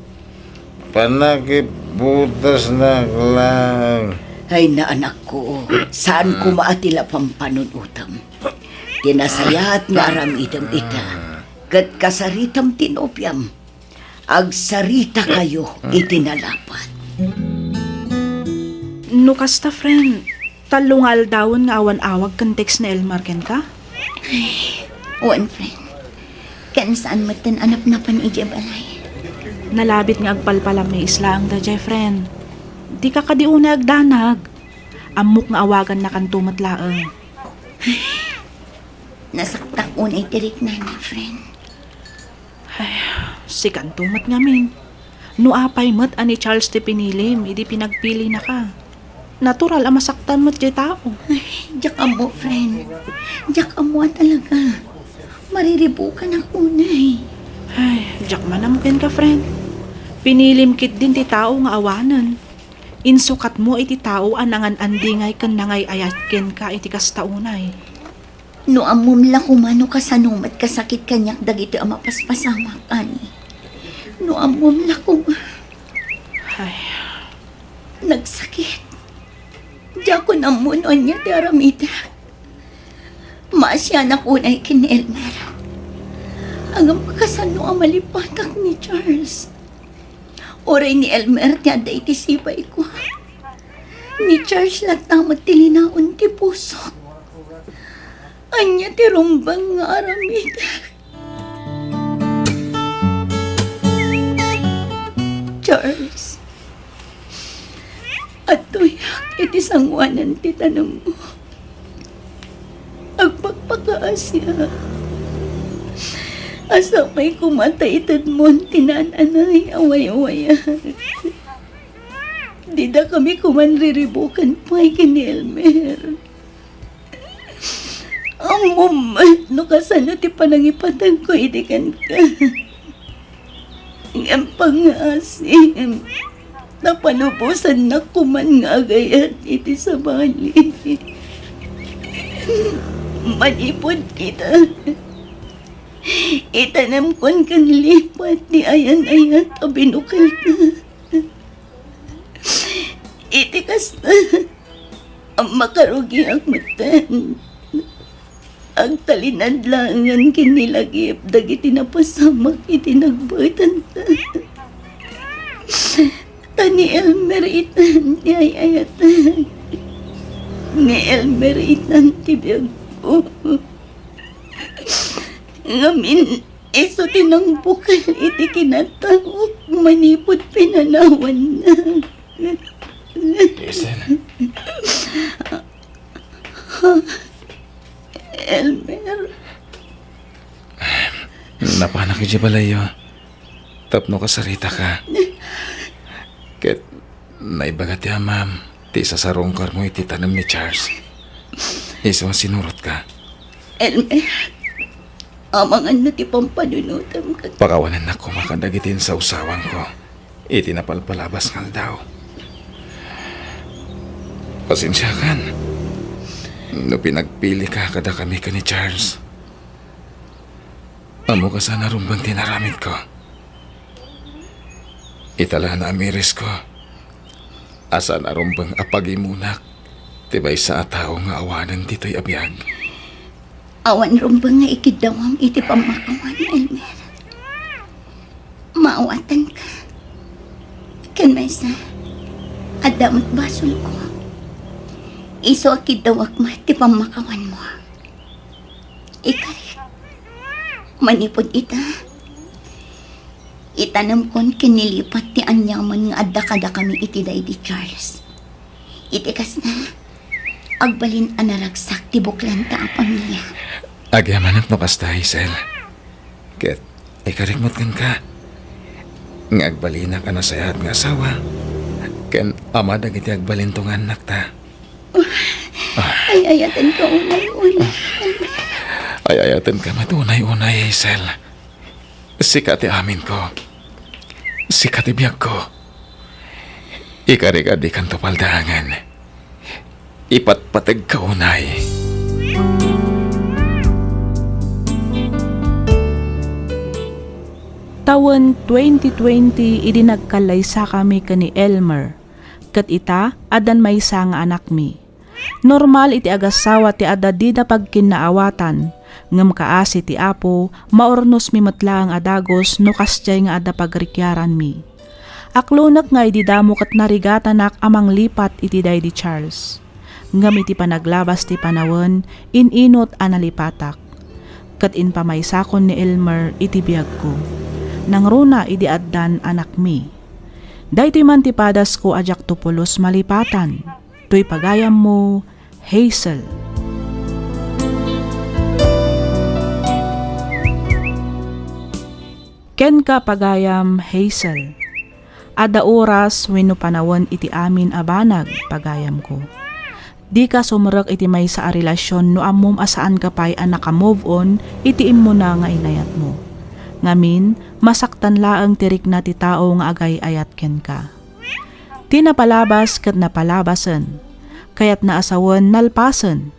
Panakibutasnak laeng. Ay, anakko, saan koma a ti la pampanunutem. Ti nasayaat nga aramidem ita, ket kasaritam ti nobiam. Agsaritakayo iti nalapat. No kasta, friend, tallo nga aldawen nga awan awag ken text ni Elmer kenka? Ay, wen, friend. Ken saan metten a napnapan idiay balay. Nalabit nga agpalpalamiis laeng daydiay, friend. Dika kadi unay agdanag. Ammok nga awagannakanto met laeng. Nasaktak unay ti riknana, friend. Ay, sikanto met ngamin. No apay met a ni Charles ti pinilim idi pinagpilinaka, natural a masaktan met ti tao. Ay, diak ammo, friend. Diak ammo a talaga. Mariribukanak unay. Ay, diak man ammo kenka, friend. Pinilim ketdin ti tao nga awanen. Insukatmo iti tao a nangan-andingay ken nangay-ayat kenka iti kasta unay. No ammom la koma no kasano met kasakit kaniak dagitoy a mapaspasamak, Ani. No ammom la koma. Ay. Nagsakit. Diakon ammo no ania ti aramidek. Maasianak unay ken ni Elmer. Ngem kasano a malipatak ni Charles? Uray ni Elmer ti adda iti sibayko. Ni Charles latta met ti linaon ti pusok. Ania ti rumbeng nga aramidek? Charles, adtoyak iti sangoanan ti tanemmo. Agpakpakaasiak. Sapay koma ta itedmon ti naan-anay a wayawayag. Dida kami koman riribukan pay ken ni Elmer. Ammom met no kasano ti panangipatengko idi kenka. Ngem pangngaasim, ta panubosannak koman nga agayat iti sabali. Manipud kita, itanemkon ken lipat ti ayan-ayat a binukelta. Iti kasta, makarugiak metten. agtalinad laengen ken ni Lagip dagiti napasamak iti nagbaetanta. Ta ni Elmer itan ti ay-ayatan. Ni Elmer itan ti biagko. Ngamin, isu ti nangbukel iti kinataok manipud pinanawanna. Hazel. Elmer. Napanak idiay balayyo tapno kasaritaka. Ket naibaga ti amam ti isasarungkarmo iti tanem ni Charles. Isu a sinurotka. Elmer, amangan no ti pampanunotem ket pakawanennak koma kadagiti insawsawangko iti napalpalabas nga aldaw. Pasensiakan no pinagpilika kadakami ken ni Charles. Ammok a saan a rumbeng ti inaramidko. Ita la naamirisko a saan a rumbeng a pagimunak ti maysa a tao nga awanen ditoy a biag. Awan rumbeng nga ikiddawam iti pammakawan, Elmer. Maawatanka. Ken maysa, adda met basolko. Isu a kiddawak met ti pammakawanmo. Ikarik, manipud ita, itanemkon ken nilipat ti aniaman nga adda kadakami iti daydi Charles. Iti kasta, agbalin a naragsak ti buklanta a pamilia. Agyamanak no kasta, Hazel. Ket ikarik met kenka nga agbalinak a nasayaat nga asawa ken ama dagiti agbalinto nga annakta. Ay-ayatenka unay, unay. Ay-ayatenka met unay, unay, Hazel. Sika ti aminko. Sika ti biagko. Ikarik a dikanto paldaangen. Ipatpategka unay. Tawen twenty twenty idi nagkallaysakami ken ni Elmer, ket ita, addan maysa nga anakmi. Normal iti agassawa ti adda dida pagkinnaawatan, ngem kaasi ti Apo, maurnosmi met laeng a dagus no kasdiay nga adda pagrikiaranmi. Aklonek nga idi damo ket narigatanak a manglipat iti daydi Charles. Ngem iti panaglabas ti panawen, in-inut a nalipatak. Ket impamaysakon ni Elmer iti biagko. Nangruna idi addan anakmi. Daytoy man ti padasko a diakto pulos malipatan. Toy pagayammo, Hazel. Kenka, pagayam, Hazel. Adda oras wenno panawen iti amin a banag, pagayamko. Dika sumrek iti maysa a relasion no ammom a saanka pay a naka-move on iti immuna nga inayatmo. Ngamin, masaktan laeng ti rikna ti tao nga agay-ayat kenka. Ti napalabas ket napalabasen. Kayatna a sawen, nalpasen.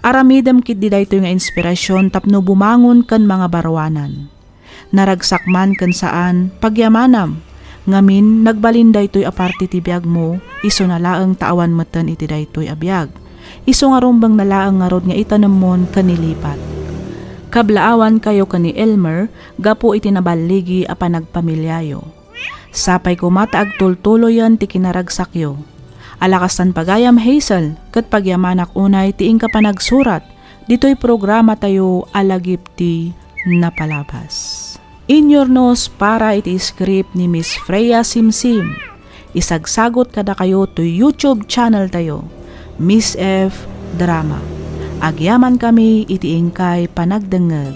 Aramidem ketdi daytoy nga inspirasion tapno bumangon ken mangabaruanan. Naragsak man ken saan, pagyamanam. Ngamin, nagbalin daytoy a parte ti biagmo, isuna laeng ta awan metten iti daytoy a biag. Isu nga rumbengna laeng ngarud nga itanemmon ken ilipat. Kablaawankayo ken ni Elmer gapu iti naballigi a panagpamiliayo. Sapay koma ta agtultuloyen ti kinaragsakyo. Ala kastan pagayam, Hazel, ket pagyamanak unay ti inka panagsurat ditoy programatayo a Lagip ti Napalabas. Inyurnos para iti script ni Miss Freya Simsim. Isagsagot kadakayo toy YouTube channel tayo, Miss F Drama. Agyamankami iti inkay panagdengngeg.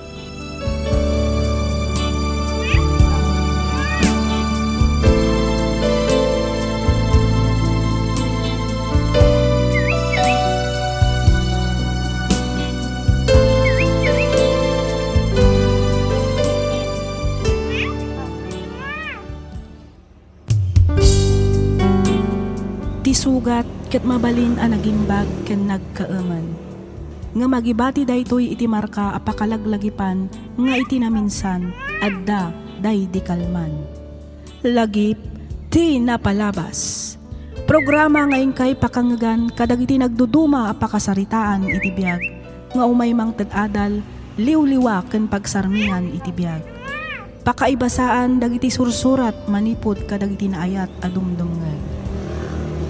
Ti sugat ket mabalin a nagimbag ken nagkaemen. Ngem agibati daytoy iti marka a pakalaglagipan nga iti naminsan, adda daydi kalman. Lagip ti Napalabas. Programa nga inkay pakangngegan kadagiti nagduduma a pakasaritaan iti biag, nga umay mangted adal, liwliwa ken pagsarmingan iti biag. Pakaibasaan dagiti sursurat manipud kadagiti naayat a dumdumngeg.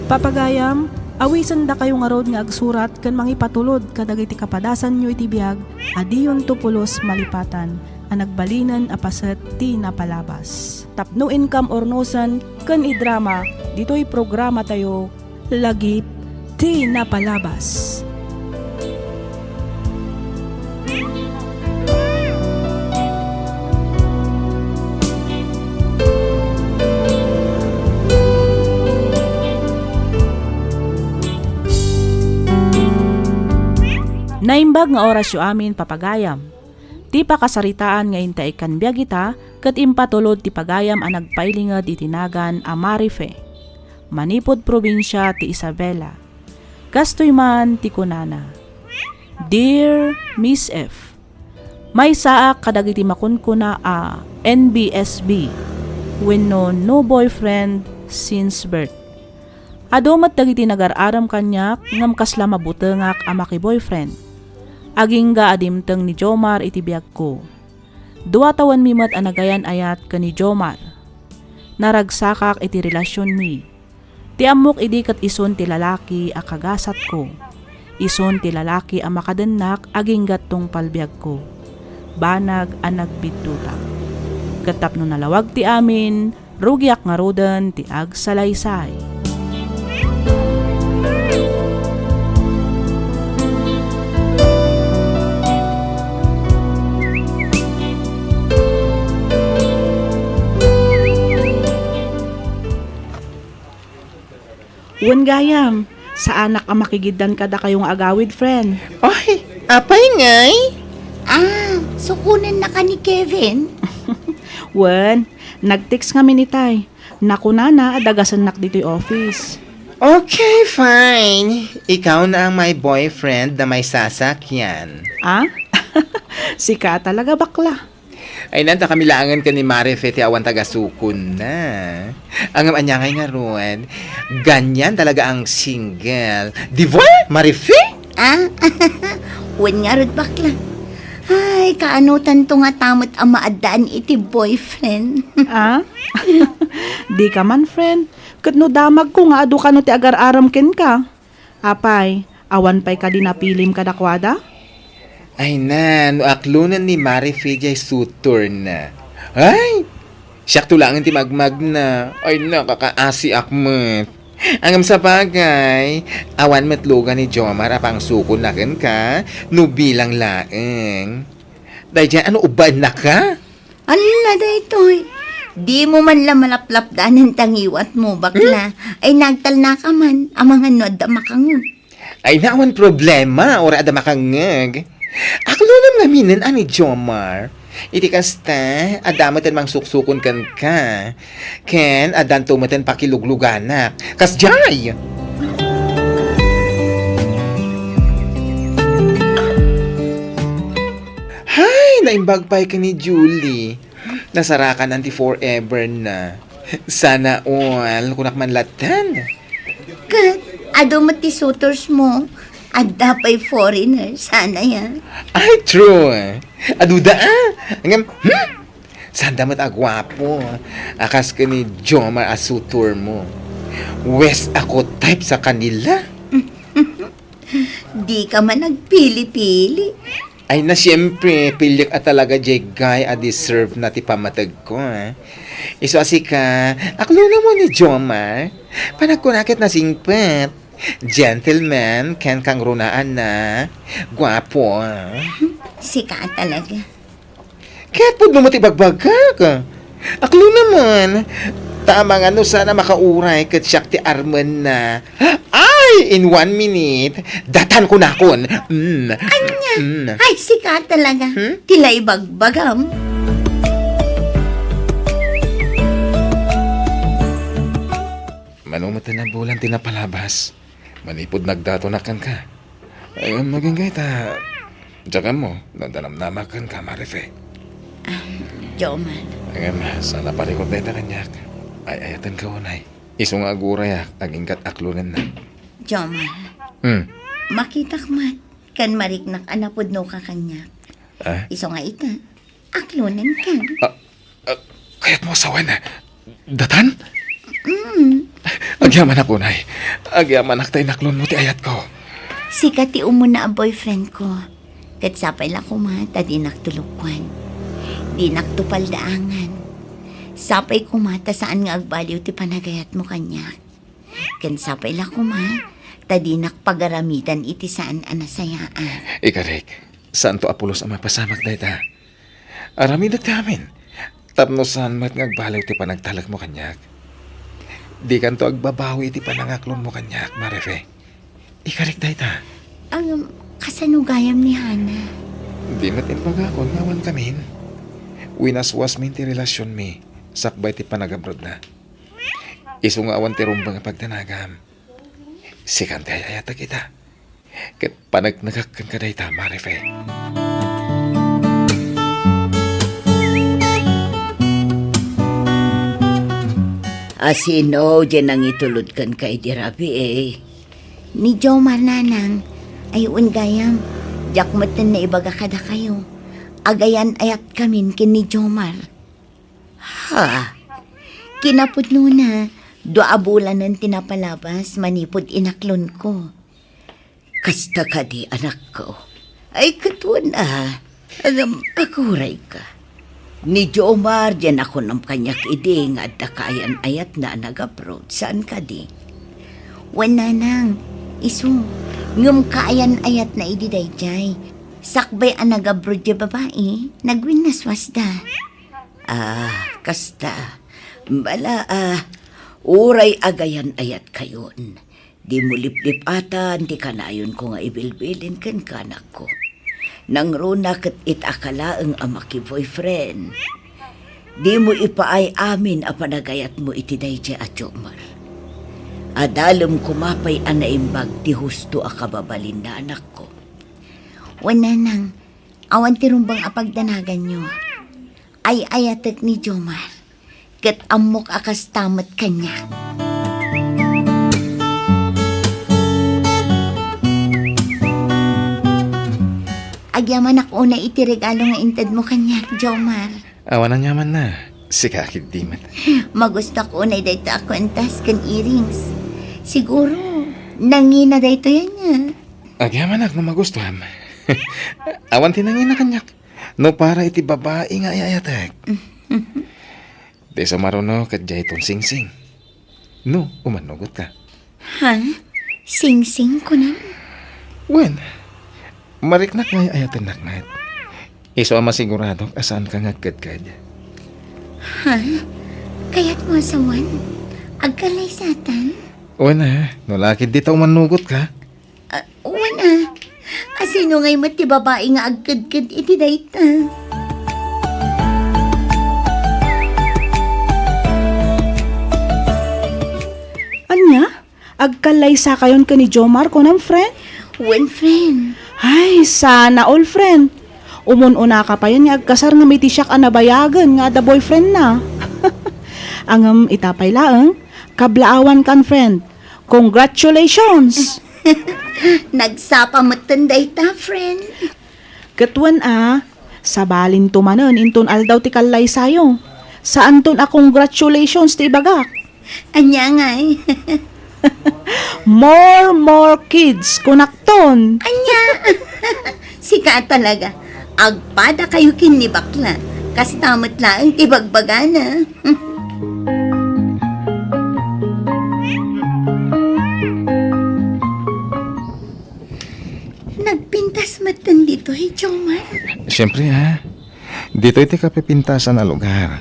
Papagayam, awisendakayo ngarud nga agsurat ken mangipatulod kadagiti kapadasanyo iti biag a diyonto pulos malipatan a nagbalinen a paset ti napalabas. Tapno inkam urnosen ken idrama ditoy programatayo, Lagip ti Napalabas. Naimbag nga orasyo amin, papagayam. Ti pakasaritaan nga intaykkan biag ita ket impatulod ti pagayam a nagpailinged iti nagan a Marife, manipud probinsia ti Isabela. Kastoy man ti kunana, "Dear Miss F, maysaak kadagiti makunkuna a N B S B wenno no boyfriend since birth. Adu met dagiti nagar-arem kaniak ngem kasla mabutengak a maki-boyfriend. Agingga a dimteng ni Jomar iti biagko. Dua tawenmi met a nagayan-ayat ken ni Jomar. Naragsakak iti relasionmi. Ti ammok idi ket isun ti lalaki a kagasatko. Isun ti lalaki a makadennak agingga tungpal biagko. Banag a nagbiddota. Ket tapno nalawag ti amin, rugiak ngaruden ti agsalaysay." Wen gayam, saanak a makigiddan kadakayo nga agawid, friend. Oy, apay ngay? Ah, sukonennaka ni Kevin? Wen, nag-text ngamin itay. Nakunana a dagasennak ditoy office. Okay, fine. Ikaw na ang my boyfriend na may sasakyan. Ah? Sika talaga, bakla. Ay, nanta kami laengen ken ni Marife ti awan tagasukon na. Ngem ania ngay ngarud? Ganyan talaga ang single. Di ba, Marife? Ah? Wen ngarud, bakla. Ay, kaanotanto ngata met a maaddaan iti boyfriend? Ah? Dika man, friend. Ket no damagko nga adu kano ti agar-arem kenka. Apay, awan pay kadi napilim kadakuada? Ay na, no aklonen ni Marife diay suitor na. Ay! Siakto laengen ti magmagna. Ay na, kakaasiak met. Ngem sabagay, awan met lugan ni Jomar a pangsukonna kenka no bilang laeng. Daydiay a no ubbaennaka? Ala daytoy. Dimo man la malaplapdanen ta ngiwatmo, bakla. Hmm? Ay, nagtalnaka man. Amangan no adda makangngeg. Ay, na, awan problema. Uray adda makangngeg. Aklonem ngaminen a ni Jomar. Iti kasta, adda meten mangsuksukon kenka. Ken addanto meten pakilugluganak. Kasdiay! Hay, naimbag pay ken ni Julie. Nasarakanan ti forever na. Sana all, kunak man latten. Ket, adu met ti suitors mo. Adda pay foreigner, sana ya. Ay, true. Aduda, ah. Ngem, hmm? Sanda met a guapo. A kas ken ni Jomar a suitor mo. Wes ako type sa kanila. Dika man agpili-pili. Ay na, siyempre, piliek a talaga diay guy a deserve na ti pammategko, eh. Isu a sika, aklonem mo ni Jomar? Panagkuna ket nasingpet. Gentleman, ken kangrunaan na. Guapo, ah. Sika a talaga. Ket pudno met ti ibagbagak. Aklonem man. Ta amangan no saan a makauray ket siak ti armenna. Ay, in one minute, datan kunakon. Mm. Ania? Mm. Ay, sika talaga. Hmm? Ti la ibagbagam. Mano met a bulan ti napalabas? Manipud nagdatonak kenka. Ay, magingga ita, diak ammo no adda namnamak kenka, Marife. Ah, Jomar. Ngem, saan a parikut dayta kaniak. Ay-ayatenka unay. Isu nga agurayak, agingga't aklonen na. Jomar. Hmm. Makitak met. Ken mariknak a napudnoka kaniak. Ah? Isu nga ita, aklonenka. Ah, ah, kayatmo a sawen? Datan? Mm. Agyamanak unay. Agyamanak ta inaklonmo ti ayatko. Sika ti umuna a boyfriendko. Ket sapay la koma ta dinakto lukuan. Dinakto paldaangan. Sapay koma ta saan nga agbaliw ti panagayatmo kaniak. Ken sapay la koma ta dinak pagaramidan iti saan a nasayaan. Ikarik, saanto a pulos a mapasamak dayta. Aramidek ti amin, tapno saan met nga agbaliw ti panagtalekmo kaniak. Dikanto agbabawi iti panangaklonmo kaniak, Marife. Ikarik dayta. Ngem, kasano gayam ni Hana? Di met imbagakon nga awan kamin. Winaswasmin ti relasionmi sakbay ti panagabrodna. Isu nga awan ti rumbeng a pagdanagam. Sikan ti ay-ayatek ita. Ket paneknekak kenka dayta, Marife. A sino diay nangitulod kenka idi rabii? Ni Jomar, nanang. Ay, wen gayam, diak metten naibaga kadakayo. Agayan-ayatkamin ken ni Jomar. Ha? Kinapudnona, dua a bulanen ti napalabas manipud inaklonko. Kasta kadi, anakko? Ay, ket wen a. Ngem, agurayka. Ni Jomar diay nakunam kaniak idi nga adda kaayan-ayatna a nag-abroad, saan kadi? Wen, nanang, isu, ngem kaayan-ayatna idi daydiay. Sakbay a nag-abroad diay babai, nagwinnaswasda. Ah, kasta. Bala, ah, uray agayan-ayatkayon, dimo liplipatan ti kanayonko nga ibilbilin kenka, anakko. Nangruna ket ita ka laeng a maki-boyfriend. Dimo ipaay amin a panagayatmo iti daydiay a Jomar. Adalem koma pay a naimbag ti husto a kababalinna, anakko. Wen, nanang, awan ti rumbeng a pagdanaganyo. Ay-ayatek ni Jomar, ket ammok a kasta met kaniak. Agyamanak unay iti regalo nga intedmo kaniak, Jomar. Awan aniamanna. Sika a ketdi met. Magustuak unay dayta a kuentas ken earrings. Siguro, nangina daytoy ania. Agyamanak no magustuam. Awan ti nangina kaniak. No para iti babai nga ay-ayatek. Ti sumaruno ket diayton singsing. No, umannugotka. Ha? Singsing, kunam? Wen, mariknak nga ay-ayatennak met. Isu a masiguradok a saanka nga agkedked. Ha? Kayatmo a sawen? Agkallaysatan? Wen a, no la ketdi ta umannugotka. Ah, wen a. A sino ngay met ti babai nga agkedked iti dayta? Ania? Agkallaysakayon ken ni Jomar, kunam, friend? Wen, friend. Ay, sana all, friend. Umun-unaka payen nga agkasar ngem iti siak a nabayagen nga adda boyfriendna. Ngem ita pay laeng, kablaawankan, friend. Congratulations! Nagsapa metten dayta, friend. Ket wen a, sabalinto manen inton aldaw ti kallaysayo. Saanton a congratulations ti ibagak. Ania ngay? More, more kids, kunakton. Ania? Sika talaga. Agpadakayo ken ni bakla. Kasta met laeng ti bagbagana. Nagpintas metten ditoy, Jomar? Siyempre, ha. Ditoy ti kapipintasan a lugar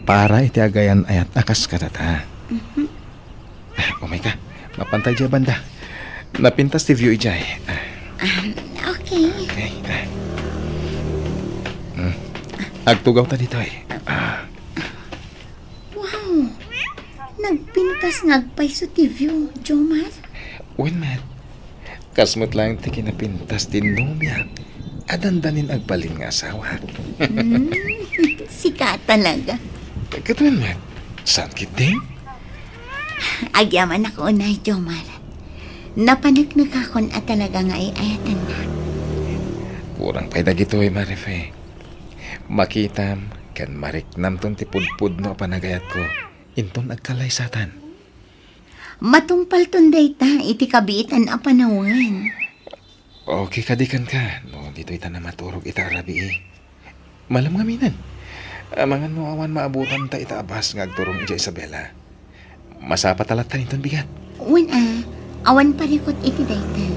para iti agayan-ayat a kas kadata. Mhm. Ah, umay ka. Mapantay diay banda. Napintas ti view idiay. Ah. Ah, okay. Okay. Ah. Hmm. Agtugaw ta ditoy. Ah. Wow! Nagpintas nga agpayso ti view, Jomar. Wen met, kas met laeng ti kinapintas ti nobia a dandanin agbalin nga asawa. Hmm, sika talaga. Ket wen met, saan ketdin? Agyamanak unay, Jomar. Napaneknekakon a talaga nga ay-ayatennak. Kurang pay dagitoy, Marife. Makitam ken mariknamton ti pudpudno a panagayatko inton agkallaysatan. Matungpalton dayta iti kabiitan a panawen. Okay kadi kenka no ditoy ta namaturog ita a rabii? Malem ngaminen. Amangan no awan maabutan ta ita a bus nga agturong idiay Isabela. Masapata latta inton bigat. Wen a, awan parikut iti dayta.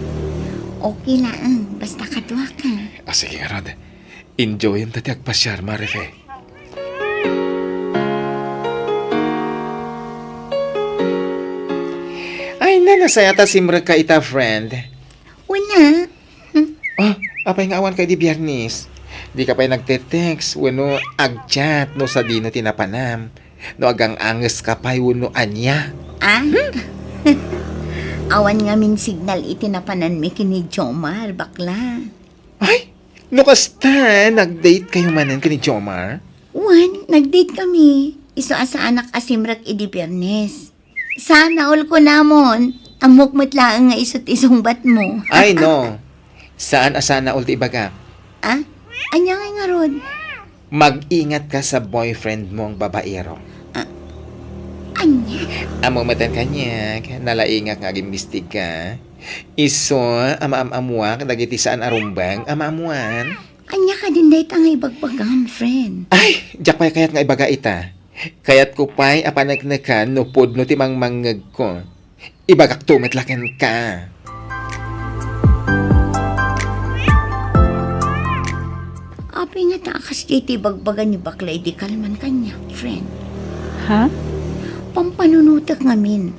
Okay laeng, basta kaduaka. Ah, sige ngarud. Enjoyenta ti agpasiar, Marife. Ay, na, nasaya ta simrekka ita, friend. Wen a. Hmm. Ah, apay nga awanka idi Biyernes? Dika pay nagte-text wenno ag-chat no sadino ti napanam? No agang-angeska pay wenno ania? Ah? Awan ngamin signal iti napananmi ken ni Jomar, bakla. Ay, no kasta, nag-date kayo manen ken ni Jomar? Wen, nag-date kami. Isu a saanak a simrek idi Biyernes. Sana all kunamon. Ammok met laeng nga isu ti sungbatmo. Ay, no. Saan a sana all ti ibagak. Ah? Ania ngay ngarud? Mag-ingatka sa boyfriend mong babaero. Ah, ania? Ammo metten kaniak, nalaingak nga agimbistigka. Isu a maam-ammuak dagiti saan a rumbeng a maammuan. Ania kadin dayta nga ibagbagam, friend? Ay, diak pay kayat nga ibaga ita. Kayatko pay a paneknekan no pudno ti mangmangngegko. Ibagakto met la kenka. Apay ngata a kasdiay ti ibagbaga ni bakla idi kalman kaniak, friend? Ha? Pampanunotek ngamin.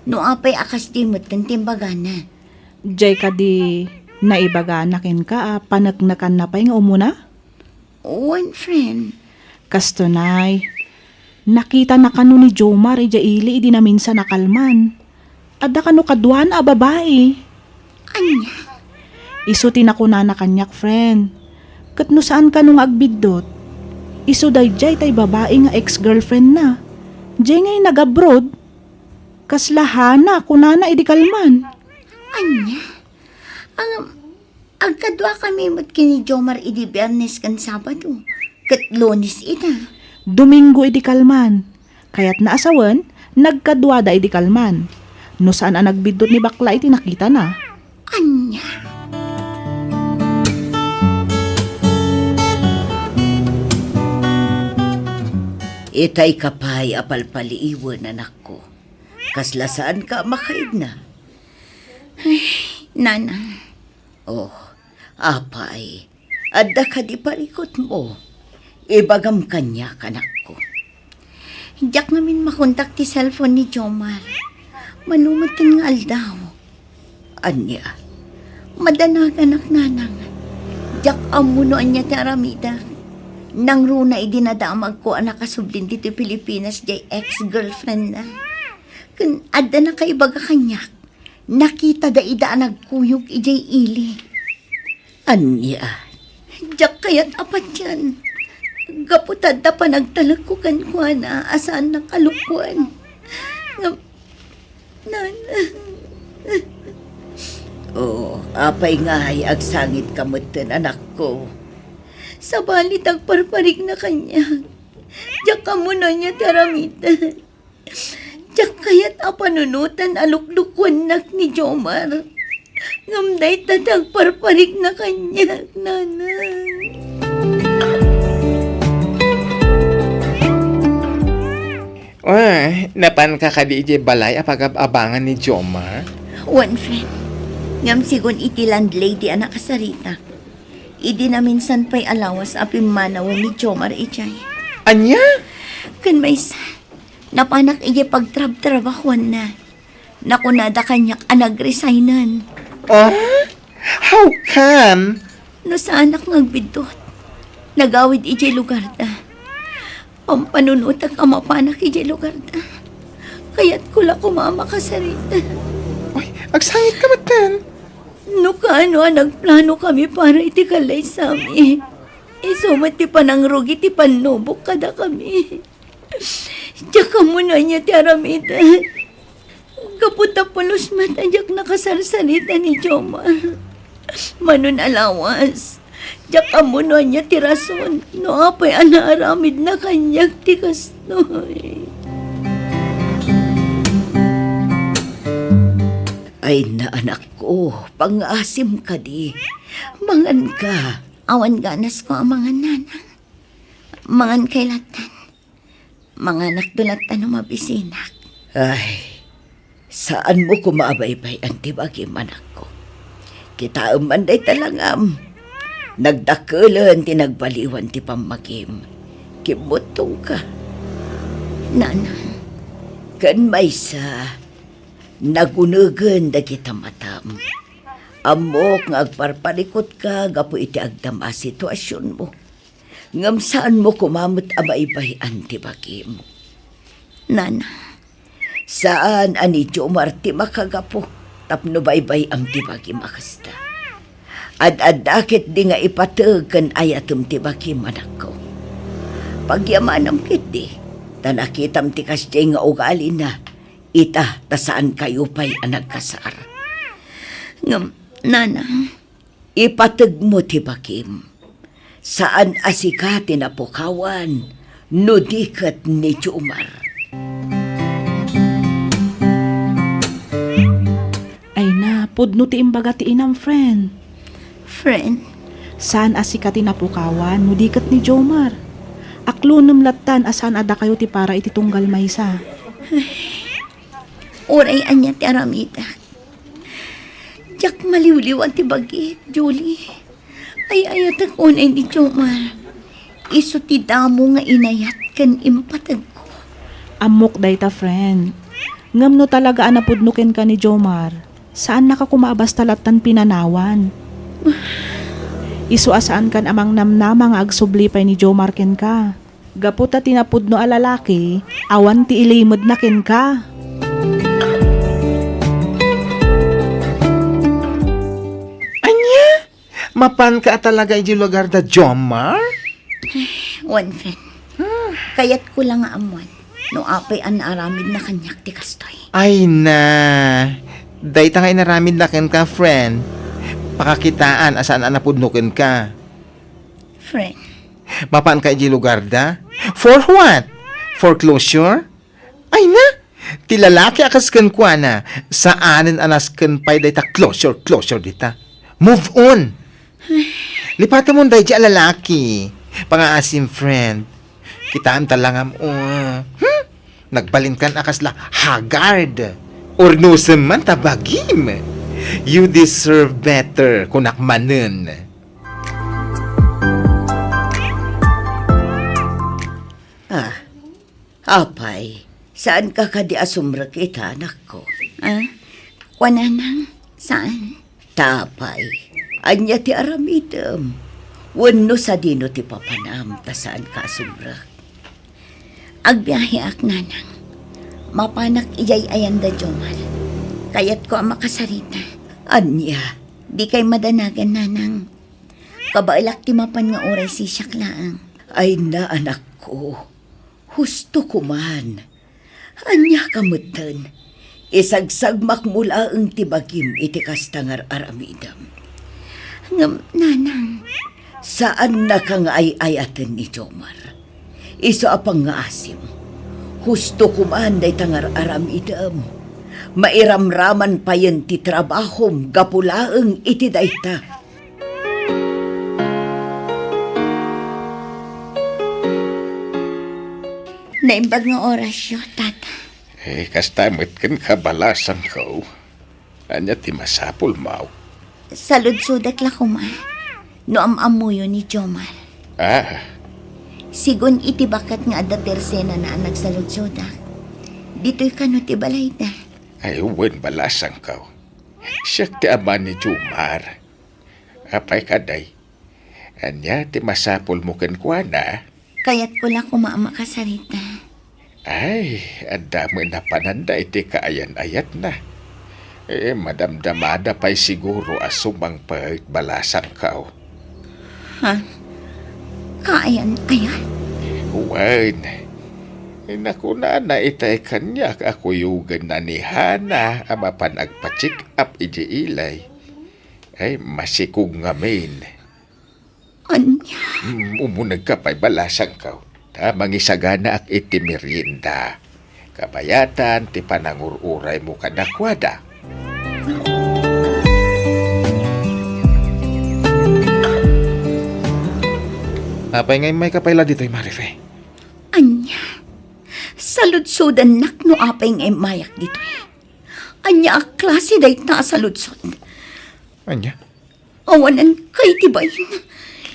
No apay a kasdiay metten ti imbagana. Diay kadi naibagana kenka a paneknekanna pay nga umuna? Wen, friend. Kastoy, nakitana kano ni Jomar idiay ili idi naminsan a kalman. Adda kano kaduana a babai. Ania? Isu ti nakunana kaniak, friend. Ket no saan kano nga agbiddut, isu daydiay tay babai nga ex-girlfriendna. Diay ngay nag-abroad. Kasla Hana, kunana idi kalman. Ania? Ang, agkaduakami met ken ni Jomar idi Biyernes ken Sabado, ket Lunes ita. Domingo idi kalman. Kayatna a sawen, nagkaduada idi kalman. No saan a nagbiddut ni bakla iti nakitana. Ania? Itay ka pay a palpaliiwen, anakko. Kasla saanka a makaidna? Ay, Nana. Oh, apay, adda kadi parikutmo? Ibagam kaniak, anakko. Diak ngamin makontak ti cellphone ni Jomar. Mano metten nga aldaw. Ania? Madanaganak, nanang. Diak ammo no ania ti aramidak. Nangruna idi nadamagko a nakasubli ditoy Pilipinas diay ex-girlfriendna. Ken adda nakaibaga kaniak. Nakitada ida a nagkuyog idiay ili. Ania? Diak kayat a patian. Gapu ta adda panagtalekko kenkuana a saan nakalukuan. Ngem, Nana. Oh, apay ngay agsangitka metten, anakko? Sabali ta agparparikna kaniak. Diak ammo no ania ti aramiden. Diak kayat a panunotan a luklukuennak ni Jomar. Ngem dayta ti agparparikna kaniak, Nana. Ah, napanka kadi idiay balay a pagab-abangan ni Jomar? Wen, friend. Ngem sigun iti landlady a nakasarita. Idi naminsan pay a lawas a pimmanawen ni Jomar idiay. Ania? Ken maysa, napanak idiay pagtrabtrabahuanna. Nakunada kaniak a nagresignen. Ah? How come? No saanak nga agbiddut, nagawid idiay lugarda. Pampanunotak a mapanak idiay lugarda. Kayatko la koma a makasarita. Ay, agsangitka metten. No kaano a nagplano kami para iti kallaysami, isu met ti panangrugi ti pannubok kadakami. Diak ammo no ania ti aramiden. Gapu ta pulos met a diak nakasarsarita ni Jomar. Mano a lawas, Diak ammo no ania ti rason no apay a naaramidna kaniak ti kastoy. Ay na, anakko, pangngaasim kadi. Manganka. Awan ganasko a mangan, nanang. Mangankay lattan. Manganakto lattan no mabisinak. Ay, saanmo koma a baybay-an ti bagim, anakko. Kitaem man dayta langam. Nagdakkelen ti nagbaliwan ti pammagim. Kimmuttongka. Nanang. Ken maysa, nagunegen dagita matam. Ammok nga agparparikutka gapu iti agdama a situasionmo. Ngem saanmo koma met a baybay-an ti bagim. Nanang. Saan a ni Jomar ti makagapu tapno baybay-am ti bagim a kasta. Ad-adda ketdi nga ipateg ken ayatem ti bagim, anakko. Pagyamanam ketdi, ta nakitam ti kasdiay nga ugalina, ita ta saankayo pay a nagkasar. Ngem, nanang, ipategmo ti bagim. Saan a sika ti napukawan, no di ket ni Jomar. Ay na, pudno ti imbaga ti inam, friend. Friend? Saan a sika ti napukawan, no di ket ni Jomar. Aklonem lattan a saan a dakayo ti para iti tunggal maysa. Uray ania ti aramidak. Diak maliwliwan ti bagik, Julie. Ay-ayatek unay ni Jomar. Isu ti damo nga inayat ken impategko. Ammok dayta, friend. Ngem no talaga a napudno kenka ni Jomar, saannaka koma a basta lattan pinanawan. Isu a saankan a mangnamnama nga agsubli pay ni Jomar kenka. Gapu ta ti napudno a lalaki, awan ti ilimedna kenka. Ania? Mapanka a talaga iti lugar da Jomar? Wen, friend. Kayatko la nga ammoan no apay a naaramidna kaniak ti kastoy. Ay na, dayta nga inaramidna kenka, friend. Pakakitaan a saan a napudno kenka. Friend. Mapanka iti lugar da? For what? For closure? Ay na! Ti lalaki a kas kenkuana, saanen a nasken pay dayta closure, closure dita. Move on! Lipatemon daydi a lalaki. Pangaasim, friend. Kitaem ta langam, oh. Hmm? Nagbalinkan a kasla haggard. Urnosem man ta bagim. You deserve better, kunak manen. Ah, apay, saanka kadi a sumrek ita, anakko? Ah, kuananang, saan? Ta apay, ania ti aramidem? Wenno sadino ti papanam ta saanka a sumrek? Agbiaheak, nanang. Mapanak idiay ayan da Jomar. Kayatko a makasarita. Ania? Dikay madanagan, nanang. Kabaelak ti mapan nga uray sisiak laeng. Ay na, anakko. Husto ko man. Ania ka metten? Isagsagmakmo laeng ti bagim iti kasta nga ar-aramidem. Ngem, nanang. Saannaka nga ay-ayaten ni Jomar. Isu a pangngaasim. Husto ko man dayta nga ar-aramidem. Mairamraman payen ti trabahom gapu laeng iti dayta. Naimbag nga orasyo, Tata. Eh, kasta met kenka, balasangko. Ania ti masapulmo? Saludsodek la koma no am-ammoyo ni Jomar. Ah. Sigun iti baket nga adda tersenana a nagsaludsodak, ditoy kano ti balayda? Ay, wen, balasangko. Siak ti ama ni Jomar. Apay kadi? Ania ti masapulmo kenkuana? Kayatko la koma a makasarita. Ay, adda met napananda iti kaayan-ayatna. Eh, madamdamada pay siguro a sumangpet, balasangko. Ha? Kaayan-ayat? Wen. Nakunana itay kaniak a kuyogenna ni Hana a mapan agpa-check up idiay ilay. Ay, masikog ngamin. Ania? Mm, umunegka pay, balasangko. Ta mangisaganaak iti merienda. Kabayatan ti panangur-uraymo kadakuada. Apay nga immayka pay la ditoy, Marife? Ania? Saludsodannak no apay nga immayak ditoy. Ania a klase dayta a saludsod? Ania? Awananka iti bain.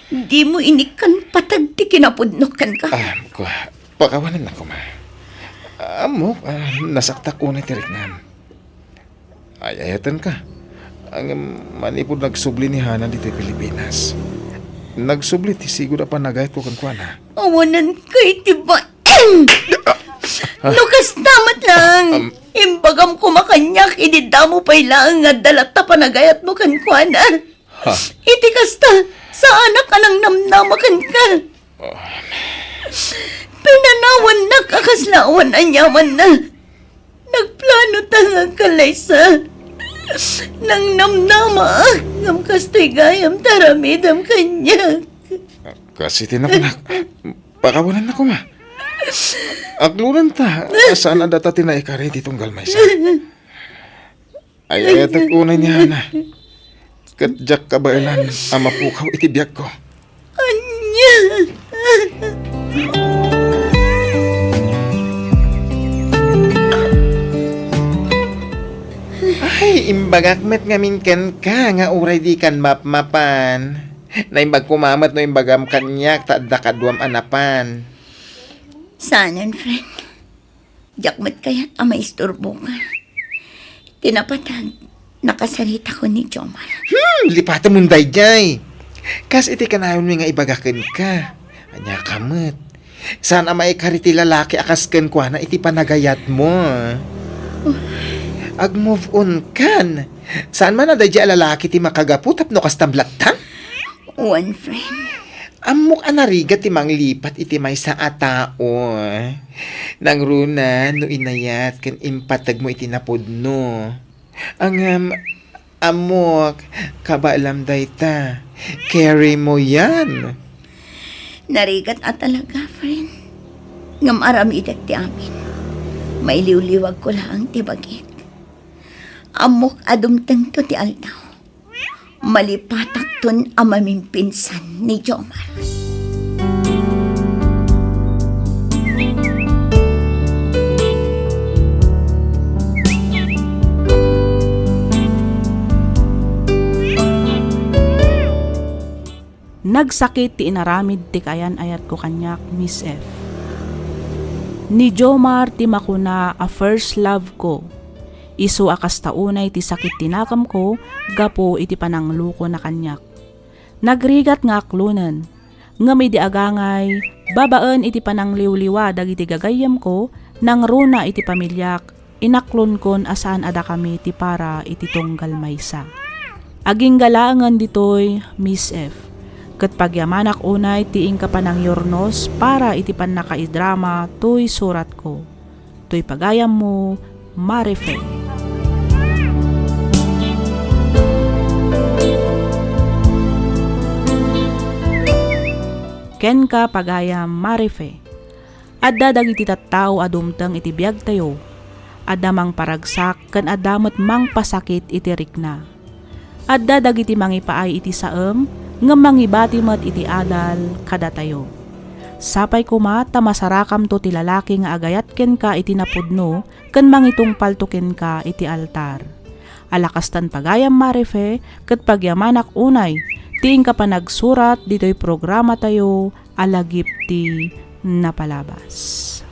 Dimo inikkan patag ti kinapudno kenka. Ah, kua, pakawanannak koma. Ammok, ah, nasaktak unay ti riknam. Ay-ayatenka. Ngem manipud nagsubli ni Hana ditoy Pilipinas, nagsubli ti sigud a panagayatko kenkuana. Awananka iti bain. Ah. No kasta met lang, Am- imbagam koma kaniak idi damo pay laeng nga adda latta panagayatmo kenkuana. Ha? Iti kasta, saanak a nangnamnama kenka. Ah. Pinanawannak a kasla awan aniamanna. Nagplano ta nga agkallaysa. Nangnamnamaak, ngem kastoy gayam ti aramidem kaniak. Kas iti nakunak, pakawanannak koma. Aglonanta, saan a data ti naikari ti tunggal maysa. Ay-ayatek unay ni Hana. Ket diak kabaelan a mapukaw iti biagko. Ania? Ay, imbagak met ngamin kenka nga uray dikan mapmapan. Naimbag koma met no imbagam kaniak ta adda kaduam a napan. Saanen, friend. Diak met kayat a maisturboka. Ti napatag, nakasaritakon ni Jomar. Hmm, lipatemon daydiay. Kas iti kanayonmi nga ibaga kenka. Ania ka met? Saan a maikari ti lalaki a kas kenkuana iti panagayatmo. Ag-move on kan. Saan man a daydiay a lalaki ti makagapu tapno kastam latta? Wen, friend. Ammok a narigat ti manglipat iti maysa a tao. Nangruna no inayat ken impategmo iti napudno. Ngem, ammok, kabaelam dayta. Carry mo yan. Narigat a talaga, friend. Ngem aramidek ti amin. Mailiwliwagko laeng ti bagik. Ammok a dumtengto ti aldaw. Malipatakton a mamimpinsan ni Jomar. Nagsakit ti inaramid ti kaayan-ayatko kaniak, Miss F. Ni Jomar ti makuna a first love ko. Isu a kasta unay ti sakit ti nakemko gapu iti pananglukona kaniak. Nagrigat nga aklonen, ngem idi agangay, babaen iti panangliwliwa dagiti gagayyemko, nangruna iti pamiliak, inaklonkon a saan a dakami ti para iti tunggal maysa. Agingga laengen ditoy, Miss F, ket pagyamanak unay ti inka panangyurnos para iti pannakaidrama toy suratko. Toy pagayammo, Marife. Kenka, pagayam Marife. Adda dagiti tattao a dumteng iti biagtayo. Adda mangparagsak ken adda met mangpasakit iti rikna. Adda dagiti mangipaay iti saem, ngem mangibati met iti adal kadatayo. Sapay koma ta masarakamto ti lalaki nga agayat kenka iti napudno ken mangitungpalto kenka iti altar. Alakastan pagayam Marife ket pagyamanak unay ti inka panagsurat ditoy programatayo a Lagip ti Napalabas.